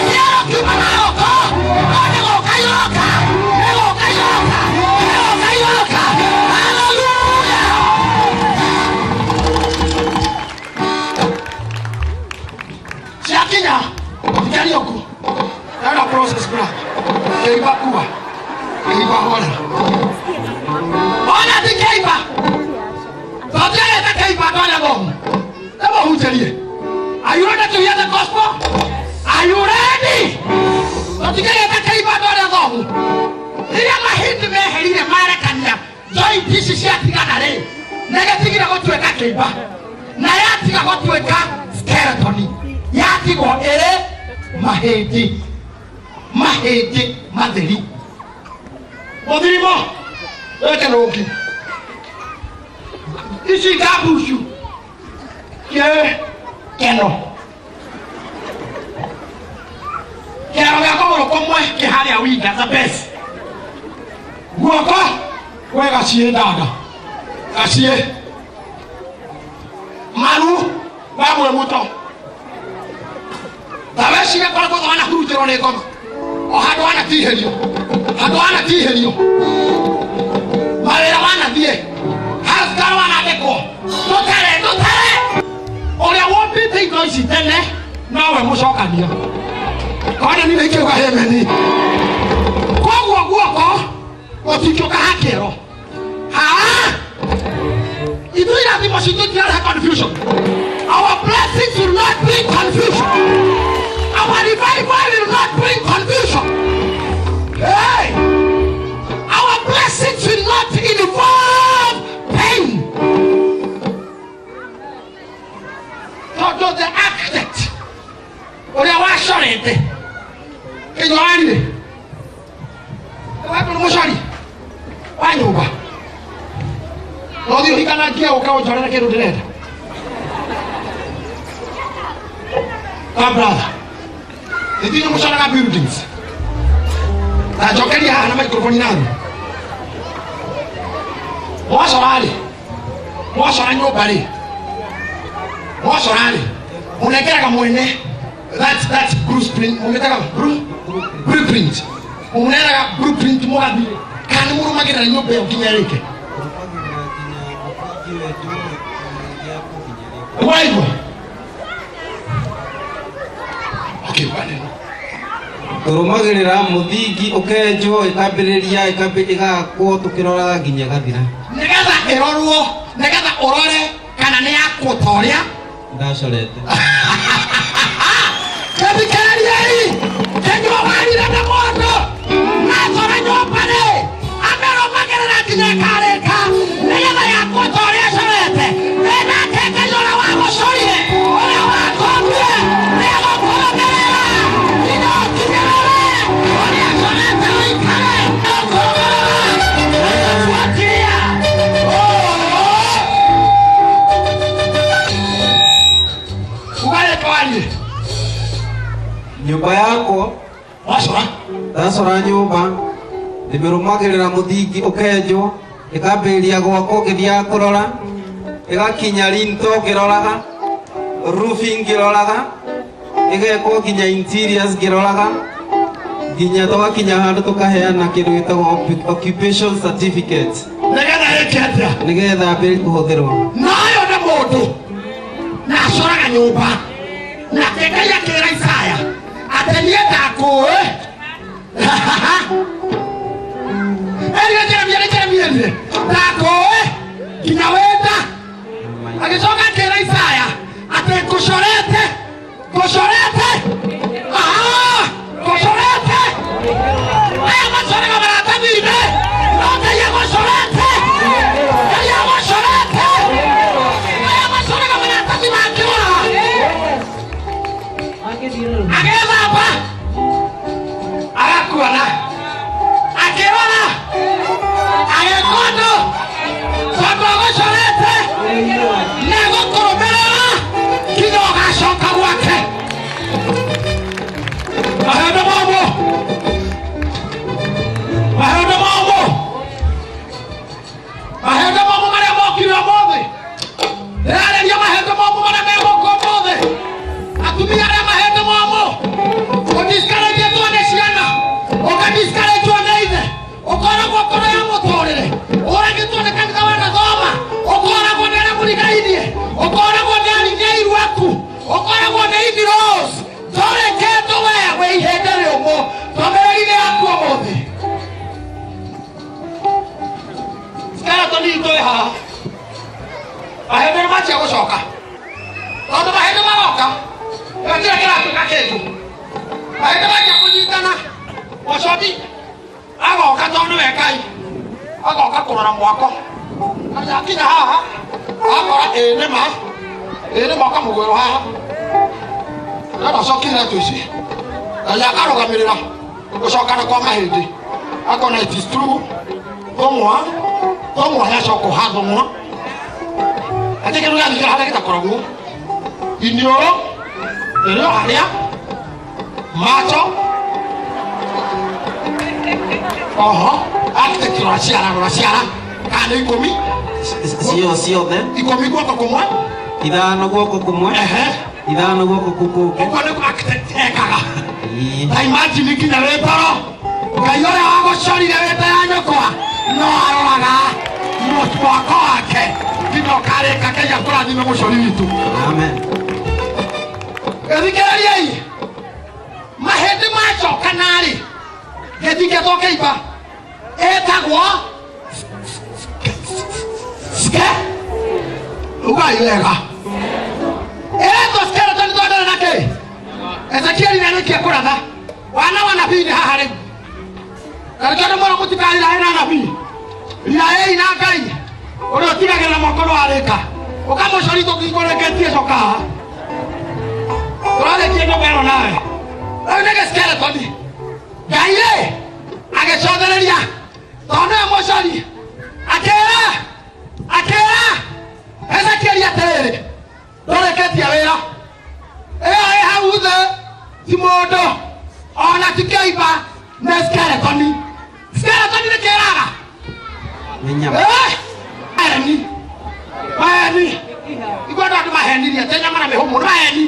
kĩero kiuma Naroko, no nĩ gũka iroka, nĩ gũka iroka, nĩ gũka iroka. Haleluya! Ciakinya ikario ku ena process kura kĩimba kua kĩimba horera ona ti kĩimba tondĩagete kĩimba andũ arĩa thomu nĩmũhunjĩrie. Are you ready to hear the gospel? Are you ready? Tũtingĩgĩta kĩimba andũ arĩa thomu rĩrĩa mahĩndĩ meherire marekania joint ici ciatigana rĩ, nĩgĩtigire gũtuĩka kĩimba na yatiga gũtuĩka skeleton, yatigwo ĩrĩ mahĩndĩ, mahĩndĩ matheri. Mũthirimo weke nũngi ici ngambucu kĩ keno kĩaro gĩa kũgũrũ kũmwe kĩ harĩa winga the best guoko gwĩ gaciĩ ndanda gaciĩ maru mamwe muto taweciria kũrĩa guothe wanahurunjĩrwo nĩ ngoma o handũ wanatihĩrio, handũ wanatihĩrio. Mawĩra wanathiĩ haskar wanandĩkwo tũtere tũtere ũrĩa wombĩte indo ici tene nowe mũcokania kona nĩ ikiuga hemeni koguo guoko gũtingĩũka hakĩro ha ithuĩ irathimo citũ itirarehe confusion. Our blessings will not bring confusion. Our revival will not bring confusion. Hey! Our blessings will not involve pain. Tondũ the architect ũrĩa wacorete kĩnyuarire wendũ nĩ mũcori wa nyũmba no thiĩ ũhikanagie ũke ũnjorere kĩndũ ndĩrenda. My brother, ithuĩ nĩ mũcoraga buildings na njokeria haha na microphone nathi mwacora-rĩ mwacora nyũmba-rĩ mwacora-rĩ mũnengeraga mwene that blueprint mũmĩtaga blueprint mũmũneanaga blueprint mũgathiĩ kana nĩ mũrũmagĩrĩra nyũmba ĩyo nginya ĩrĩke. Waigua ũkiuga neno. Tũrũmagĩrĩra mũthingi ũkenjwo ĩkambĩrĩria ĩgakwo tũkĩroraga nginya ĩgathira. Nĩgetha ĩrorwo nĩgetha ũrore kana nĩ yakwo ta ũrĩa ndacorete. Kĩthikĩrĩriai kĩnyua warire na mũndũ nacora nyũmba rĩ amĩrũmagĩrĩra nginya ĩkarĩka nĩgetha yakwo ta ũrĩa acorete ĩnake Ngai ũrĩa wagũcorire ũrĩa wakũmbire nĩegũkũrũmĩrĩra nginya ũkinyĩrĩre ũrĩa acorete ũikare ũkũrũmĩrĩra ũgũbuatiria. Ugarĩka warie. Nyũmba yakwo wacora ndacora nyũmba ndĩmĩrũmagĩrĩra mũthingi ũkenjwo ĩkambĩrĩria gwakwo ngĩthiaga kũrora ĩgakinya rinto ngĩroraga roofing ngĩroraga ĩgekwo nginya interiors ngĩroraga nginya tũgakinya handũ tũkaheana kĩndũ gĩtagwo occupation certificate. Nĩgetha ĩke atĩa? Nĩgetha ambĩrĩrie kũhũthĩrwo. Nayo nĩ mũndũ na acoraga nyũmba nake Ngai akĩra Isaya atĩ niĩ ndakũĩ erire Jeremia nĩ Jeremia erire ndakũĩ nginya wenda agĩcoka akĩra Isaya atĩ ngũcorete ngũcorete aha ngũcorete aya macoraga maratathi-inĩ no Ngai agũcorete Ngai agũcorete aya macoraga maratathi mangĩũra agethamba agakuona akĩrora agĩka ũndũ tondũ agũcorete nĩegũkũrũmĩrĩra nginya ũgacoka gwake mahĩndĩ momũ mahĩndĩ momũ mahĩndĩ momũ marĩa mokire ũmũthĩ ndĩrarĩria mahĩndĩ momũ marĩa me gũkũ ũmũthĩ atumia arĩa mahĩndĩ momũ ũdiscouragĩtwo nĩ ciana ũkadiscouragwo nĩ ithe ũkoragwo ngoro ya mũtũrĩre ũragĩtwo nĩ kanitha wanathoma ũkoragwo nĩ arĩa mũrigainie ũkoragwo nĩ arineiru aku ũkoragwo nĩ in-laws tũreketwo we wĩ ihĩndĩ rĩũmũ ndũmĩrĩri nĩ yaku ũmũthĩ skeleton itũ ĩ haha mahĩndĩ nĩ manjia gũcoka tondũ mahĩndĩ maroka gĩtirĩ kĩratuĩka kĩndũ mahĩndĩ manjia kũnyitana mũcoki agoka tondũ nĩwe Ngai agoka kũrora mwako na akinya haha akora ĩĩ nĩma ĩĩ nĩma ũkamũgwĩrwo haha ndona ũcokire tu ici na akarũgamĩrĩra gũcokana kwa mahĩndĩ akona it is true thũng'wa thũng'wa yacoka ha thũng'wa atĩ kĩndũ gĩathikĩra harĩa gĩtakoragwo iniũrũ ĩrĩ o harĩa macho oho architect rora ciara rora ciara kana nĩ ikũmi. Cio ciothe. Ikũmi guoko kũmwe. 5 guoko kũmwe. Ehe. 5 guoko kũu kũngĩ. Ũguo nĩguo architect ekaga. Ĩĩ. Ta imagine nginya wĩ toro Ngai ũrĩa wagũcorire wĩ nda ya nyũkwa no aroraga. Mwako wake nginya ũkarĩka. Ngai akũrathime mũcori witũ. Amen. Gĩthikĩrĩriai, mahĩndĩ macoka narĩ gĩthikĩtwo kĩimba ĩtagwo ske ugai wega, ĩretwo skeleton. Twendere na kĩ Ezekieli nĩarĩkia kũratha wana wa nabii nĩ haha rĩu, na nĩkĩo ndĩmwĩra mũtikarirae na nabii, riraei na Ngai ũrĩa ũtigagĩrĩra mwako nĩwarĩka. Ũkamũcori tũkingũrĩkĩtie coka haha tũrarĩkie nyũmba ĩno nawe. Rĩu nĩ gĩskeleton. Ngai rĩ agĩcothereria tondũ nĩwe mũcori, akĩra Ezekieli atĩrĩrĩ, ndũrĩkĩtie wĩra, ĩyo ĩ hau thĩ ti mũndũ ona ti kĩimba, nĩ skeleton. Skeleton nĩ kĩraga. Nĩ nyama. Maheni, maheni, igwenda andũ mahenirie te nyama na mĩhũmũ nĩ maheni.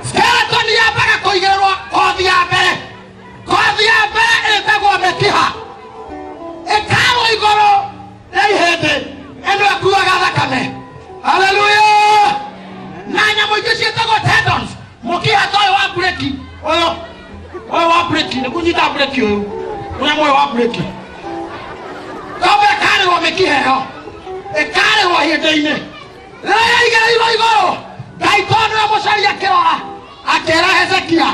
Skeleton yambaga kũigĩrĩrwo kothi ya mbere. Kothi ya mbere ĩtagwo mĩkiha, ĩkarwo igũrũ rĩa ihĩndĩ ĩno ĩkuaga thakame, haleluya, na nyamũ ingĩ ciĩtagwo tendons. Mũkiha ta ũyũ wa breki, ũyũ wa breki nĩ kũnyita breki, ũyũ mũnyamũ ũyũ wa breki tombe ĩkarĩrwo mĩkiha ĩyo, ĩkarĩrwo hĩndĩ-inĩ rĩrĩa yaigĩrĩirwo igũrũ. Ngai tondũ nĩwe mũcori akĩrora akĩra Hezekia,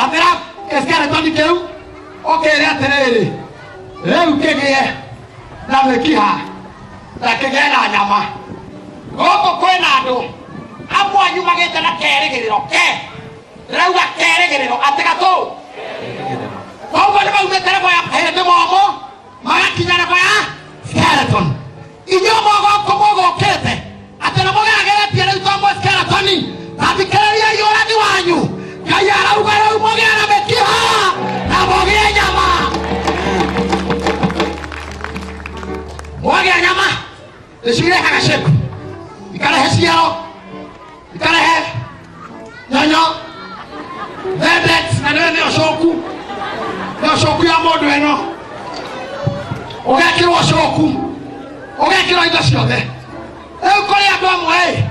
athĩra gĩskeleton kĩu ũkĩre atĩrĩrĩ, rĩu kĩgĩe na mĩkiha na kĩgĩe na nyama. Gũkũ kwĩna andũ amwe anyu magĩte na kerĩgĩrĩro ke ndĩrauga kerĩgĩrĩro atĩ gatũ koguo nĩ maumĩte level ya hĩndĩ momũ magakinya level ya skeleton. Inyuĩ mũgũkũ mũgũkĩte atĩ nĩ mũgerageretie rĩu to mwe skeleton, tathikĩrĩriai ũrathi wanyu. Ngai arauga rĩu mũgĩe na mĩkiha na mũgĩe nyama. Mwagĩa nyama nĩcio irehaga shape, ikarehe ciaro, ikarehe nyonyo thendet, na nĩyo nĩyo coku, nĩyo coku ya mũndũ ĩno. Ũgekĩrwo coku, ũgekĩrwo indo ciothe. Rĩu kũrĩ andũ amwe ĩ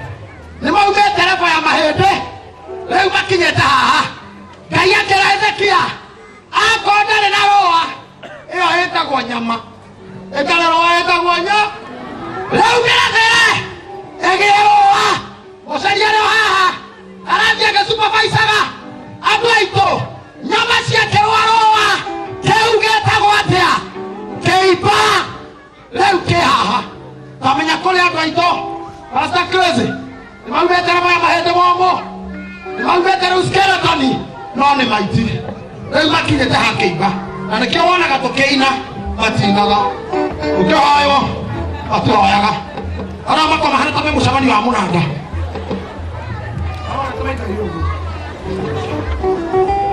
nĩ maumĩte level ya mahĩndĩ, rĩu makinyĩte haha. Ngai akĩra Hezekia, akorwo ndarĩ na rũa, ĩyo ĩtagwo nyama, ĩtarĩ rũa ĩtagwo nya. Rĩu mĩrathĩre ĩgĩe rũa. Mũcaria rĩo haha arathiĩ agĩcupabaicaga andũ aitũ nyama ciakĩrwo rũa. Kĩu gĩtagwo atĩa? Kĩimba. Rĩu kĩ haha tamenya kũrĩ andũ aitũ, Pastor Crazy, nĩ maumĩte na maya mahĩndĩ momũ, nĩ maumĩte rĩu skeleton, no nĩ maiti rĩu makinyĩte ha kĩimba, na nĩkĩo wonaga tũkĩina matinaga, ũkĩhoywo matihoyaga, arĩa makoma harĩ ta me mũcemanio wa mũnanda,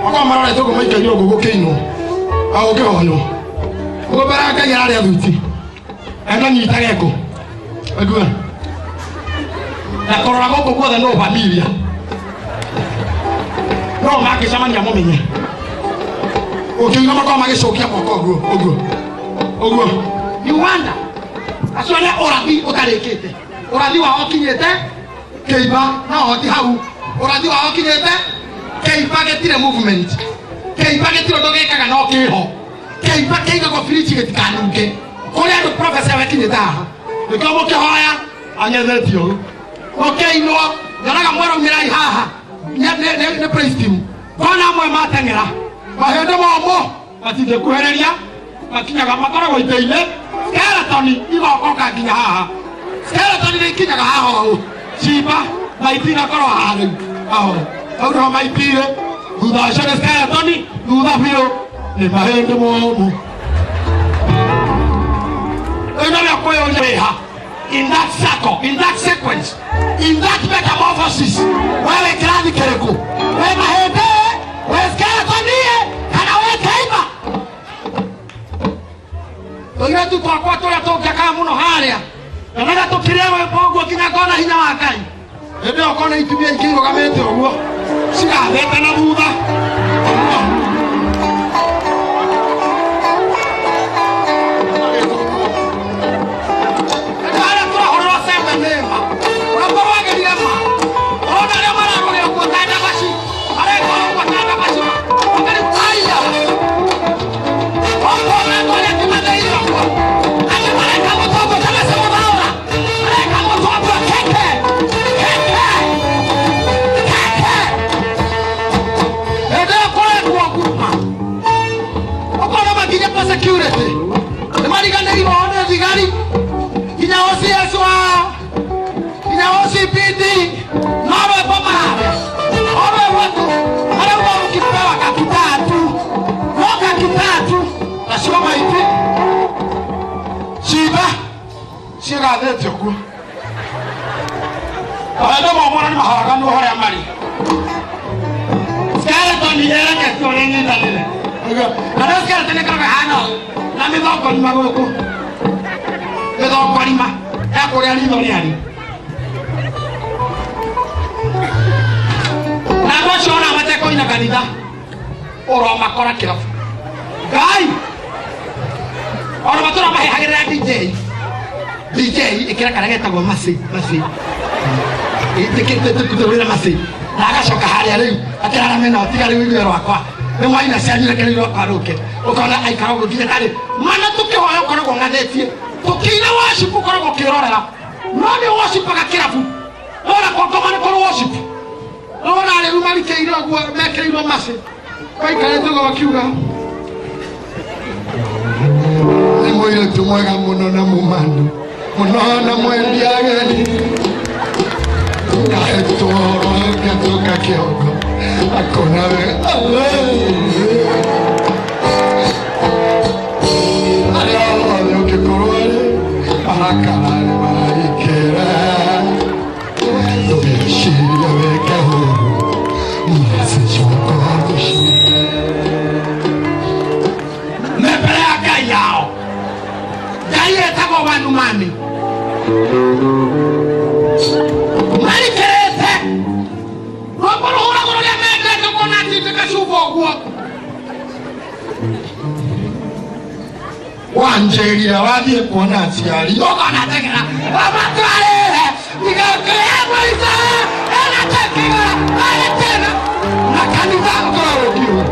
makorwo marorete ũguo maikaire ũguo gũkĩinwo au ũkĩhoywo ũguo mbere ya Ngai ararĩa thuti enda nyita geko ague na kũrora gũkũ guothe no familia no mangĩcemania mũmenye ũkiuga makorwo magĩcokia moko ũguo ũguo ũguo. You wonder acio nĩ ũrathi ũtarĩkĩte, ũrathi wao ũkinyĩte kĩimba, no hoti hau ũrathi wao ũkinyĩte kĩimba, gĩtirĩ movement. Kĩimba gĩtirĩ ũndũ gĩkaga, no kĩho kĩimba kĩigagwo firiji gĩtikanunge. Kũrĩ andũ profesa yawe ĩkinyĩte haha, nĩkĩo mũkĩhoya ang'ethetie ũũ, mũkĩinwo nyonaga mweraumĩrai haha nĩ praise team, kona amwe mateng'era mahĩndĩ momũ matingĩkuhĩrĩria, makinyaga makoragwo itĩ-inĩ. Skeleton igokoka nginya haha, skeleton nĩ ikinyaga haha ũũ, cimba maiti igakorwo haha rĩu aho hau nĩho maitire. Thutha ũcio nĩ skeleton, thutha biũ nĩ mahĩndĩ momũ. Rĩu no kwĩyũria wĩha in that circle, in that sequence, in that metamorphosis, wewe kĩrathi kĩrĩkũ? We mahĩndĩ, we skeleton, kana we kĩimba? Tũirĩtu twakwa tũrĩa tũngĩakaga mũno harĩa nyonaga tũkĩrĩa rwĩmbo ũguo nginya ngona hinya wa Ngai. Hĩndĩ ĩyo ngona itumia ingĩ irũgamĩte ũguo cigathete na thutha ũguo. Ũng'athĩte ũguo. Maũndũ momũra nĩ maharaganwo harĩa marĩ. Skeleton ĩreketio ũrĩa ĩnyitanĩre. Ũguo. Na rĩu skeleton ĩkoragwo ĩhana ũũ, na mĩthongorima gũkũ. Mĩthongorima ya kũrĩa ritho rĩarĩ. Na andũ acio ona matekũina kanitha ũromakora kĩrabu. Ngai! Ona matũra mahehagĩrĩra DJ. DJ ĩkĩra karĩa getagwo Mercy, Mercy. Ĩtĩkĩte Mercy. Na agacoka harĩa rĩu akĩrarame no tiga rĩu inyuĩ rwakwa. Nĩ mwaina cianyu reke rĩu rwakwa rũke. Ũkona aikara ũguo nginya tarĩ mana tũkĩhoya ũkoragwo ng'athĩtie. Tũkĩina worship ũkoragwo ũkĩrorera. No nĩ worshipaga kĩrabu. Wona kwa ngoma nĩ kũrĩ worship. Wona rĩu marikĩire ũguo mekĩrĩirwo Mercy. Maikarĩte ũguo makiuga nĩ mũirĩtu mwega mũno na mũmandu mũno na mwendi ageni ngahetwo ngatuka kĩongo akona wega arĩa othe ũngĩkorwo arĩ marakara nĩ maraikĩra ndũgeciria wĩke ũru macicoka mũciĩ Me mbere ya Ngai yao. Ngai etagwo Wanumani. Marikĩrĩte rwĩmbo rũhũragwo rũrĩa mendete kuona atindĩka cuba ũguo. Wanjĩrire wathiĩ kuona aciari ũkona teng'era ũmatwarĩre igakĩya mũico ĩgatekĩgũra arĩtĩna na kanitha ũkarũngirwo.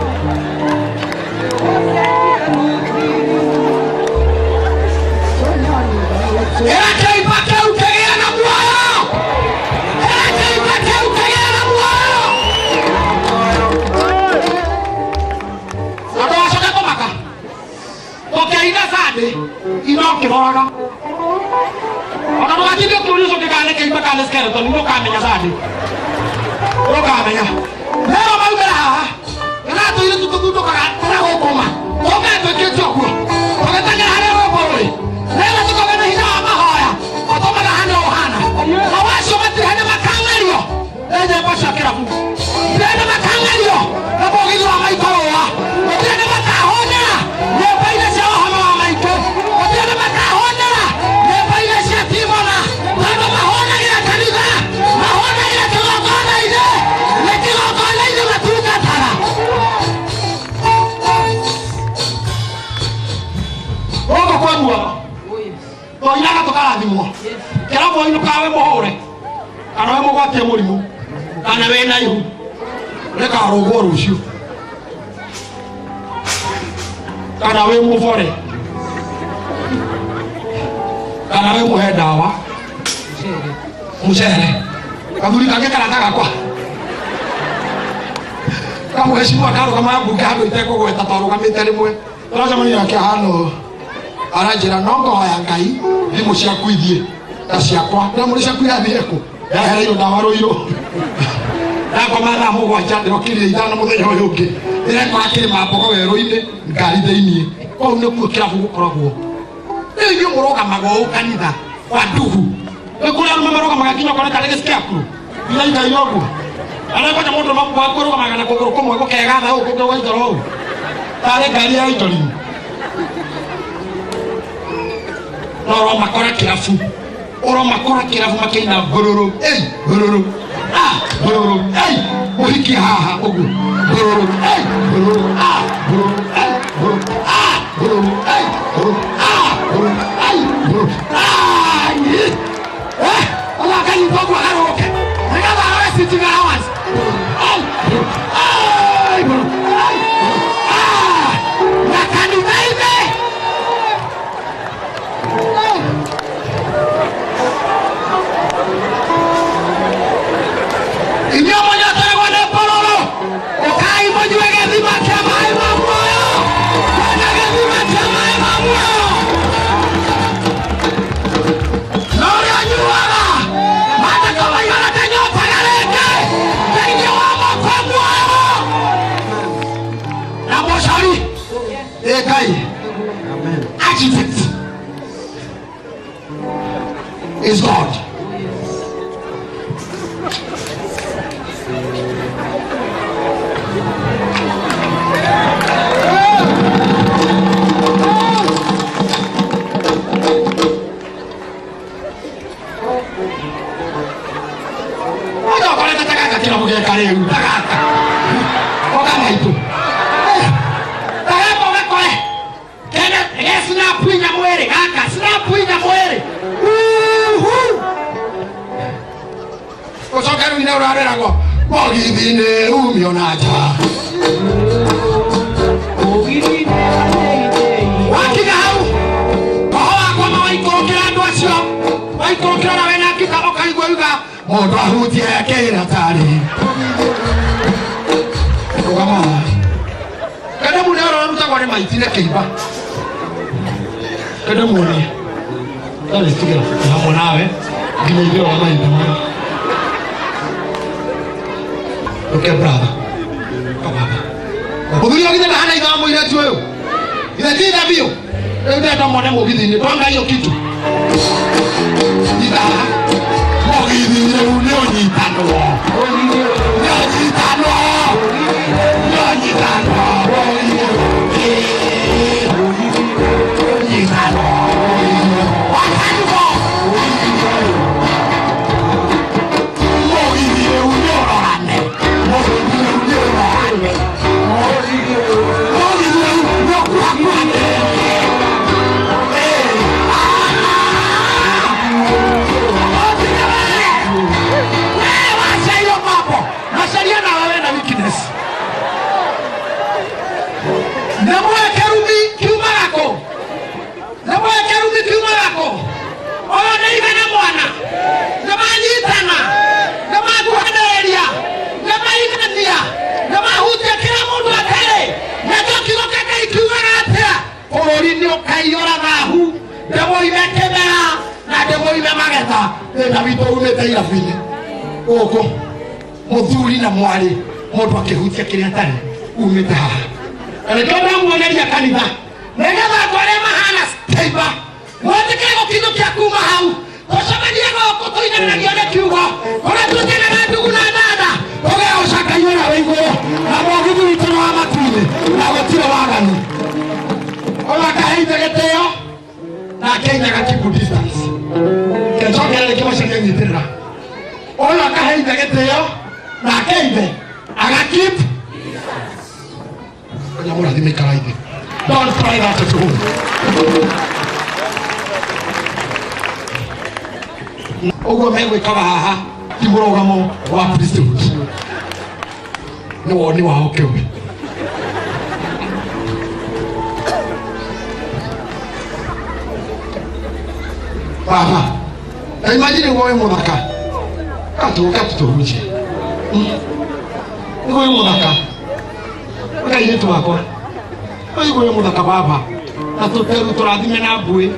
Ĩra kĩimba kĩu kĩgĩe na muoyo. Ĩra kĩimba kĩu kĩgĩe na muoyo. Andũ acoke kũmaka tũkĩina Sunday ino ũkĩroraga ona ndũgatinde ũkĩũria ũcio kana nĩ kĩimba kana nĩ skeleton ndũkamenya Sunday ndũkamenya rĩo maumĩra haha kana tũirĩtu tũthundũkaga tũragũkũma tũkae twĩkĩte ũguo tũgĩteng'era harĩa rwĩmbo rũrĩ rĩrĩa tũkagĩa na hinya wa mahoya ũtũmaga hana ũhana na wacio matirĩ hĩndĩ makang'ario nĩ nyĩmbo cia kĩrabu ndirĩ makang'ario na mũgithi wa maitũ rũa gũtirĩ nĩ makahonera nyũmba-inĩ cia ũhoro wa maitũ gũtirĩ nĩ makahonera nyũmba-inĩ cia timona tondũ mahonagĩra kanitha mahonagĩra kĩgongona-inĩ nĩ kĩgongona-inĩ matungataga gũkũ kwa muoyo tũinaga tũkarathimwo kĩrabu ũinũkaga wĩ mũhũre kana wĩ mũgwatie mũrimũ kana wĩ na ihu rĩkarũgwo rũciũ kana wĩ mũbore kana wĩ mũhe ndawa mũcere kathuri kangĩ karata gakwa kamũhecimua karũgama mbunge handũ itekũgweta twarũgamĩte rĩmwe tũracemania nake ahana ũũ aranjĩra no ngohoya Ngai thimũ ciaku ithiĩ ta ciakwa ndamũrĩ ciaku irathiĩ kũ ndahereirwo ndawa rũirũ ndakoma thaa mũgwanja ndĩrokĩrire ithano mũthenya ũyũ ũngĩ ndĩrekora kĩrĩma mbogo werũ-inĩ ngari thĩiniĩ kũu nĩkuo kĩrabu gũkoragwo rĩu inyuĩ mũrũgamaga ũũ kanitha wa ndugu nĩ kũrĩ arũme marũgamaga nginya ũkona tarĩ gĩciakuru nginya ikaire ũguo arĩa kwanja mũndũ waku arũgamaga na kũgũrũ kũmwe gũkegatha ũũ kũngĩ gũgaikara ũũ tarĩ ngari ya itori no ũromakora kĩrabu ũromakora kĩrabu makĩina mbũrũrũ ei mbũrũrũ ah mbũrũrũ ei mũhiki haha ũguo mbũrũrũ ei mbũrũrũ ah mbũrũrũ ei mbũrũrũ ah mbũrũrũ ei mbũrũrũ ah mbũrũrũ ei mbũrũrũ ah nyi eh ũgakanyita ũguo agarũrũke nĩgetha arore sitting allowance ei mbũrũrũ ei mbũrũrũ ei mbũrũrũ ah na kanitha-inĩ. Inyuĩ mũnyotoragwo nĩ mbũrũrũ ũkai mũnyue gĩthima kĩa maĩ ma muoyo kwĩna gĩthima kĩa maĩ ma muoyo na ũrĩa ũnyuaga maandĩko maigana ndanyotaga rĩngĩ thĩinĩ wa moko muoyo na mũcori ĩ Ngai architect Is God. Mũndũ akorete ta gaka kĩrabu geka rĩu ta gaka oka maitũ ta gaka ũgakore kene ge snap inya mwĩrĩ gaka snap inya mwĩrĩ uhu ũcoke rĩu nĩ ũrareragwo mũgithi-inĩ umio na nja wakinya hau roho wakwa ma waikũrũkĩra andũ acio waikũrũkĩra na wena ngita ũkaigua yuga mũndũ ahutie kĩratarĩ rũgama kende muone ũrĩa ũrutagwo nĩ maiti na kĩimba kende muone ndarĩ tigĩra hamwe nawe nginya ithĩro wa mahinda maya. Okay, brother. Kababa. Mũthuri ũyũ githĩ ndahana ithe wa mũirĩtu ũyũ ithe ti ithe biũ rĩu ndenda mone mũgithi-inĩ twanga hiyo kitu itha mũgithi rĩu nĩ ũnyitanwo nĩ ũnyitanwo nĩ ũnyitanwo Ĩĩ, ũnyitanwo wakanwo mũgithi rĩu nĩ ũrorane mũgithi rĩu nĩ ũrorane mũgithi rĩu nĩ ũkuhakuhane. Wacha hiyo mambo. Macaria na wewe na weakness. Na mwe kerumi kiumaga kũ? Na mwe kerumi kiumaga kũ? Ũyũ nĩ ithe na mwana. Nĩ manyitana. Nĩ makuhanĩrĩria. Nĩ maigania. Nĩ mahutia kĩrĩa mũndũ atarĩ. Nakĩo kiugo kĩa Ngai kiugaga atĩa? Bũrũri nĩ ũkaiyũra thahu, ndĩmũime kĩmera na ndĩmũime magetha. Thĩna witũ umĩte irabu-inĩ gũkũ mũthuri na mwarĩ mũndũ akĩhutia kĩrĩa atarĩ umĩte haha na nĩkĩo ndamuoneria kanitha nĩgetha andũ arĩa mahana kĩimba mwĩtĩkĩre gũkinyũkia kuma hau tũcemanie gũkũ tũigananagio nĩ kiugo kũrĩa tuĩkanaga ndugu na dada tũgeoca Ngai ũrĩa wĩ igũrũ na mũgithi witũ nĩ wa matu-inĩ na gũtirĩ waganu ũyũ akahe ithe gĩtĩo nake ithe agakeep distance kĩnjokera rĩngĩ macaria nyitĩrĩra ũyũ akahe ithe gĩtĩo nake ithe agakeep nyamũrathime ikara ithe. Don't try that at home. Ũguo megwĩkaga haha ti mũrũgamo wa priesthood nĩ woni wao kĩũmbe. Baba ta imagine nĩguo wĩ mũthaka katũhunjie nĩguo wĩ mũthaka kairĩtu wakwa ũyũ wĩ mũthaka baba na tũteru tũrathime na mbuĩ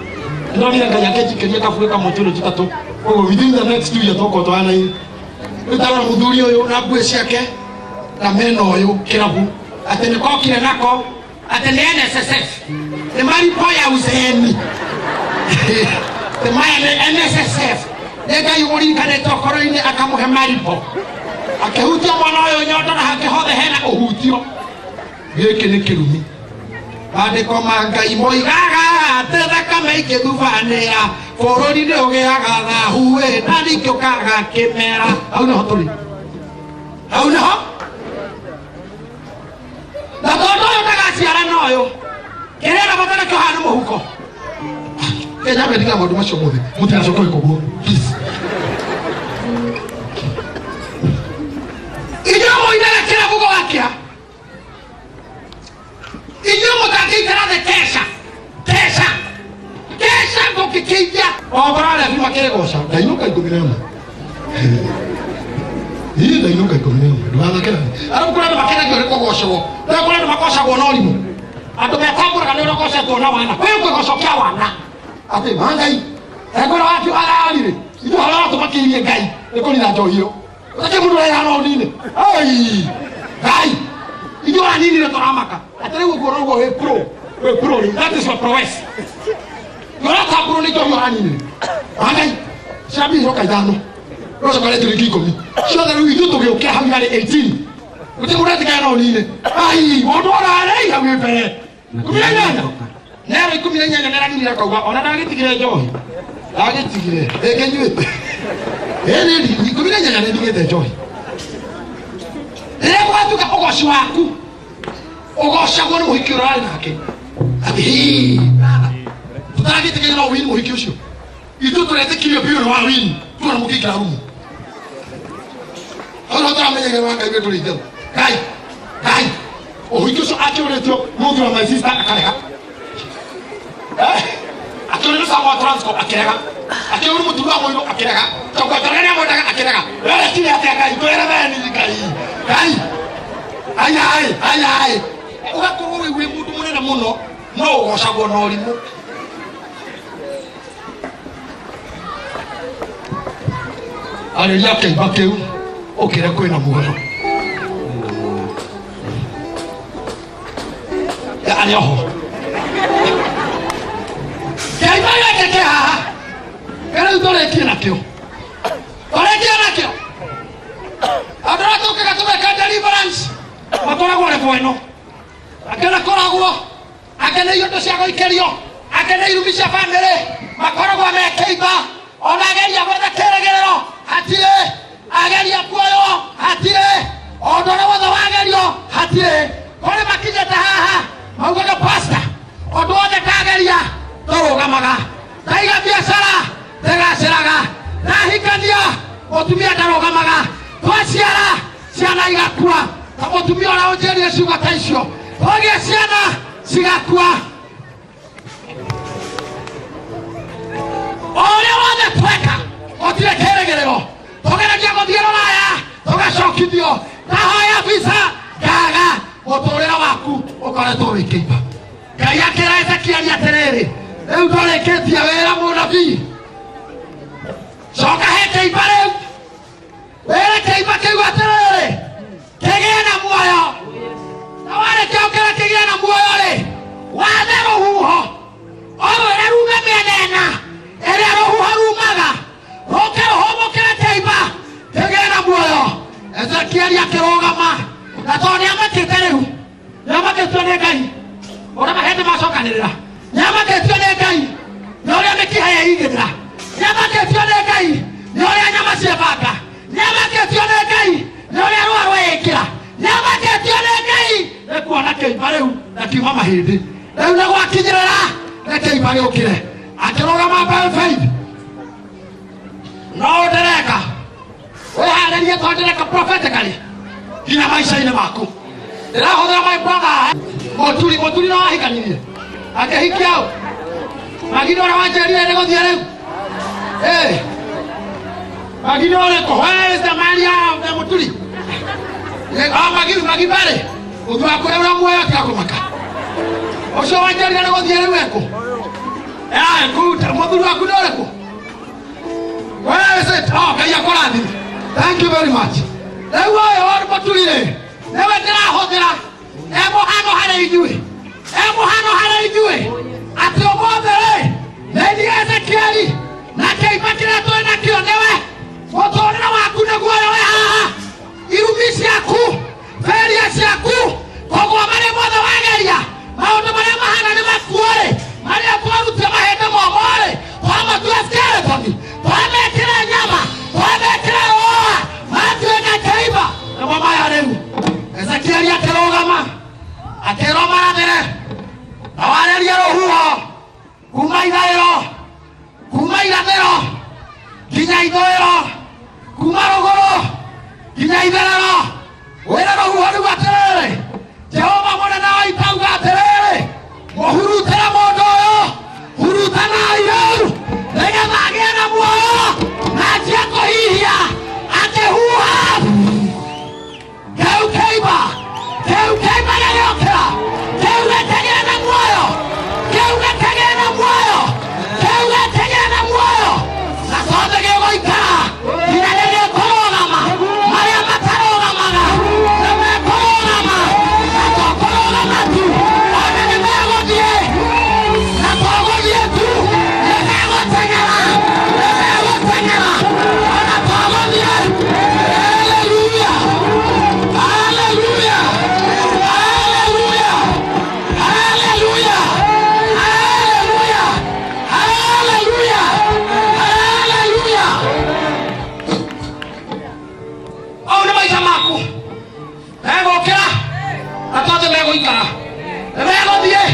ndonire Ngai akĩnjikĩria kabuĩ kamwe tũrĩ tũtatũ ũguo within the next 2 years tũkorwo tũhanaine rĩu tarora mũthuri ũyũ na mbuĩ ciake na mena ũyũ kĩrabu atĩ nĩ kokire nako atĩ nĩ NSSF nĩ maripo ya uzeeni nĩ maya nĩ NSSF nĩ Ngai ũririkanĩte ũkũrũ-inĩ akamũhe maripo akĩhutia mwana ũyũ nyondo na hake hothe hena ũhutio gĩkĩ nĩ kĩrumi maandĩko ma Ngai moigaga atĩ thakame ikĩthubanĩra bũrũri nĩ ũgĩaga thahu ĩ na ningĩ ũkaga kĩmera hau nĩho tũrĩ hau nĩho na tondũ ũyũ ndagaciara na ũyũ kĩrĩa arabatara kĩo haha nĩ mũhuko kenya ndiga maũndũ macio mothe mũtigacoke gwĩka ũguo please. Inyuĩ mũinaga kĩrabu gwakĩa inyuĩ mũtangĩikara thĩ kesha kesha kesha mũngĩkĩithia o bararebi makĩgoca ndainũka 11 ii ndainũka 11 ndũgathakĩra arabu kũrĩ andũ makenagio nĩ kũgocwo na kũrĩ andũ magocagwo na ũrimũ andũ metambũraga nĩ ũrĩa ũgocetwo na wana kwĩ kĩgoco kĩa wana atĩ ma Ngai ekwĩra waku ararire ithuĩ harĩa ũratũmakĩirie Ngai nĩ kũrira njohi ĩyo ũtakĩ mũndũ ũraiha no nini ai Ngai ithuĩ waninire tũramaka atĩ rĩu ũguo ũguo wĩ pro wĩ pro rĩu that is your prowess ũratambũrwo nĩ njohi ũraninire ma Ngai. Cia mbia iroka ithano. Rũcoka rĩ ciringi ikũmi. Ciothe rĩu ithuĩ tũgĩũkĩra hau harĩ 18. Gũtirĩ mũndũ etĩkaga no ũnine. Ai, mũndũ orarĩ hau mbere. 18. Nero 18 nĩraninire akauga ona ndagĩtigire njohi. Ndagĩtigire. Ĩngĩnyuĩte. Ĩ nĩ 18 nĩ ndigĩte njohi. Rĩrĩa gũgatuĩka ũgoci waku ũgocagwo nĩ mũhiki ũrĩa ũrarĩ nake. Atĩ hii, brother, tũtaragĩtĩkĩria no wini mũhiki ũcio. Ithuĩ tũretĩkirie biũ nĩ wa wini. Tuona mũkĩingĩra rumu. Hau nĩho tũramenyeire wa Ngai witũ rĩngĩ. Ngai, Ngai. Ũhiki ũcio akĩũrĩtio mũthuri wa my sister akarega. Akĩũrĩrio Samuel wa Transco akĩrega. Akĩũrĩrio mũtumia wa Mũirũ akĩrega. Tondũ Njoroge nĩamwendaga akĩrega. Werekire atĩa Ngai? Twĩre theni Ngai. Ngai. Ai ai ai ai. Ũgakorwo wĩ wĩ mũndũ mũnene mũno no ũgocagwo na ũrimũ. Arĩria kĩimba kĩu ũkĩre kwĩna muoyo. Ya, arĩ oho. Kĩimba gĩkĩ kĩ haha. Rĩu tũrĩkie nakĩo. Tũrĩkie nakĩo. Andũ arĩa tũkaga tũgeka deliverance makoragwo level ĩno. Angĩ makoragwo angĩ nĩ indo cia gũikĩrio, angĩ nĩ irumi cia bamĩrĩ, makoragwo me kĩimba. Ona ageria gwetha kĩrĩgĩrĩro hatirĩ, ageria kuoywo hatirĩ, ũndũ ũrĩa wothe wagerio hatirĩ. Kũrĩ makinyĩte haha maugaga pastor, ũndũ wothe ndageria ndũrũgamaga, ndaiga biacara ndĩgacĩraga, ndahikania mũtumia ndarũgamaga, twaciara ciana igakua. Ta mũtumia ũrĩa ũnjĩrire ciugo ta icio, twagĩa ciana cigakua. O ũrĩa wothe tweka gũtirĩ kĩrĩgĩrĩro, tũgeragia gũthiĩ rũraya tũgacokithio, ndahoya visa ngaga. Mũtũrĩre waku ũkoretwo wĩ kĩimba. Ngai akĩra Ezekieli atĩrĩrĩ, rĩu ndũrĩkĩtie wĩra mũnabii, coka he kĩimba rĩu, wĩre kĩimba kĩu atĩrĩrĩ, kĩgĩe na muoyo. Na warĩkia gũkĩra kĩgĩe na muoyo rĩ, wathe rũhuho orwĩre rume mĩena ĩna ĩrĩa rũhuho rumaga, rũke rũhũmũkĩre kĩimba kĩgĩe na muoyo. Ezekieli akĩrũgama, na tondũ nĩamakĩte rĩu, nĩamakĩtio nĩ Ngai ũrĩa mahĩndĩ macokanĩrĩra, nĩamakĩtio nĩ Ngai nĩ ũrĩa mĩkiha yeigĩrĩra, nĩamakĩtio nĩ Ngai nĩ ũrĩa nyama ciebanga, nĩamakĩtio nĩ Ngai nĩ ũrĩa rũa rweĩkĩra, nĩamakĩtio nĩ Ngai nĩ kuona kĩimba rĩu na kiuma mahĩndĩ rĩu nĩ gwakinyĩrĩra nĩ kĩimba gĩũkĩre. Akĩrũgama by faith. No ndĩreka wĩharĩrie tondũ ndĩreka prophetically nginya maica-inĩ maku. Ndĩrahũthĩra my brother mũturi, mũturi no wahikanirie akĩhikia ũ magino ũrĩa wanjĩrire nĩ gũthiĩ rĩu. Magino ũrĩkũ? Where is the Maria of the mũturi? Ah, magi magimbarĩ mũturi waku ũrĩa ũramuoya tiga kũmaka. Ũcio wanjĩrire nĩ gũthiĩ rĩu ekũ? Mũthuri waku nĩ ũrĩkũ? Where is it? Oh, Ngai akũrathime. Thank you very much. Rĩu ũyũ wa mũturi rĩ, nĩwe ndĩrahũthĩra e mũhano harĩ ithuĩ, e mũhano harĩ ithuĩ atĩ ũmũthĩ rĩ nĩ niĩ Ezekieli na kĩimba kĩrĩa twĩ nakĩo nĩwe. Mũtũrĩre waku nĩguo ũyũ wĩ haha, irumi ciaku, feria ciaku, kũgũa marĩa mothe wageria, maũndũ marĩa mahana nĩ makuo-rĩ, marĩa twarutia mahĩndĩ momorĩ, twamatua skeleton, twamekĩra nyama, twamekĩra rũa, matuĩka kĩimba. Nĩmo maya rĩu. Ezekieli akĩrũgama akĩrwo marathĩre na warĩrie rũhuho kuma iraĩro, kuma irathĩro nginya ithũĩro, kuma rũgũrũ nginya itherero. Wĩre rũhuho rũu atĩrĩrĩ, Jehova mũnene wa ita auga atĩrĩrĩ, mũhurutĩre mũndũ ũyũ, hurutanai rĩu nĩgetha agĩe na muoyo na anjie kũhihia. Akĩhuha kĩu kĩimba, kĩu kĩimba gĩgĩũkĩra, kĩu gĩkĩgĩa na muoyo, kĩu gĩkĩgĩa na muoyo, kĩu gĩkĩgĩa na muoyo, na tondũ gĩgũikara nginya nĩgĩkũrũgama, marĩa matarũgamaga nĩmekũrũgama, na tũkũrũgama. Tũgũikara nĩmegũthiĩ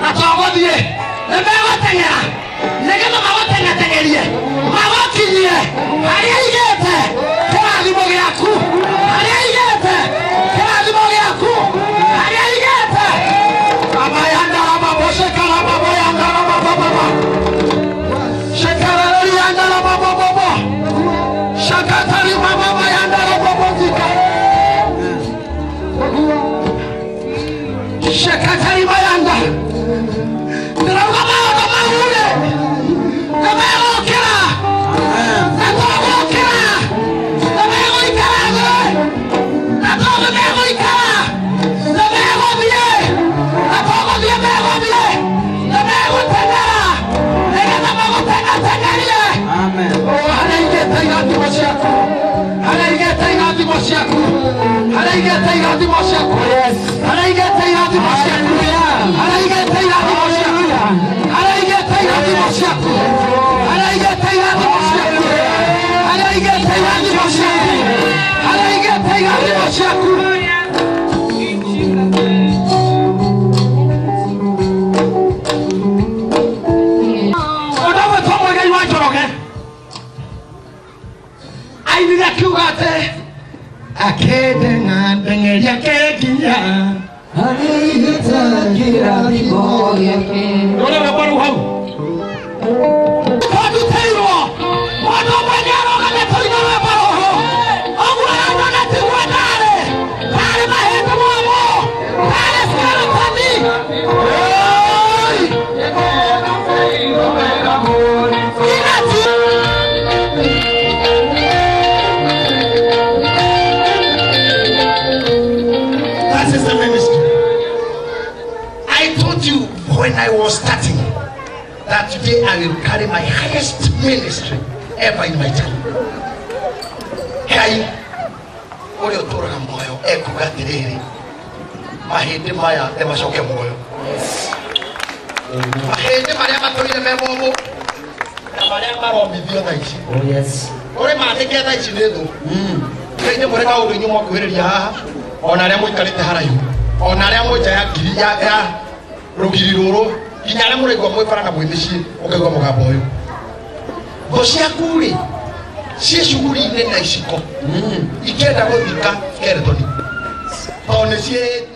na tũgũthiĩ, nĩmegũteng'era nĩgetha magũteng'ateng'erie magũkinyie harĩa igĩte kĩrathimo gĩaku, harĩa igĩte kĩrathimo gĩaku, harĩa igĩte abayandarababoshekarababo shekarariyandarabababo shakataribababayandarababozika shakataribayanda ndĩrauga maũndũ mau-rĩ nĩmegũkĩra na tũgũkĩra, nĩmegũikara thĩ na tũgũ megũikara, nĩmegũthiĩ na tũgũthiĩ, megũthiĩ nĩmegũteng'era nĩgetha magũteng'ateng'erie. Amen. Harĩa igĩte irathimo ciaku, harĩa igĩte irathimo ciaku, harĩa igĩte irathimo ciaku, harĩa igĩte irathimo ciaku, harĩa igĩte irathimo ciaku, harĩa igĩte irathimo ciaku, harĩa igĩte irathimo ciaku, harĩa igĩte irathimo ciaku, harĩa igĩte irathimo ciaku. Ũndũ Mũigai wa Njoroge ainire akiuga atĩ akĩndeng'andeng'eria kĩnginya rũrĩ rwĩmbo rũu hau tondutĩirwo mũndũ ũmwe nĩarũgame tũine rwĩmbo rũrũ ũguo arona tiguo ndarĩ tarĩ mahĩndĩ momũ tarĩ skeletoni. Oi! Inati. That is the ministry. I told you when I was starting that today I will carry my highest ministry ever in my time. Ngai ũrĩa ũtũraga muoyo ekuga atĩrĩrĩ, mahĩndĩ maya nĩ macoke muoyo, mahĩndĩ marĩa matũire me momũ na marĩa maromithio thaa ici. Oh yes. Ũrĩ mandĩke thaa ici nĩ thũ. Ngai nĩ mũrĩ kaũndũ inyuĩ mwakuhĩrĩria haha, ona arĩa mũikarĩte haraihu, ona arĩa mwĩ nja ya ngiri ya rũgiri rũrũ, nginya arĩa mũraigua mwĩ bara na mwĩ mĩciĩ ũkaigua mũgambo ũyũ. Thũ ciaku rĩ ciĩ cuguri-inĩ na iciko ikĩenda gũthika skeleton tondũ nĩ ciĩhĩtie.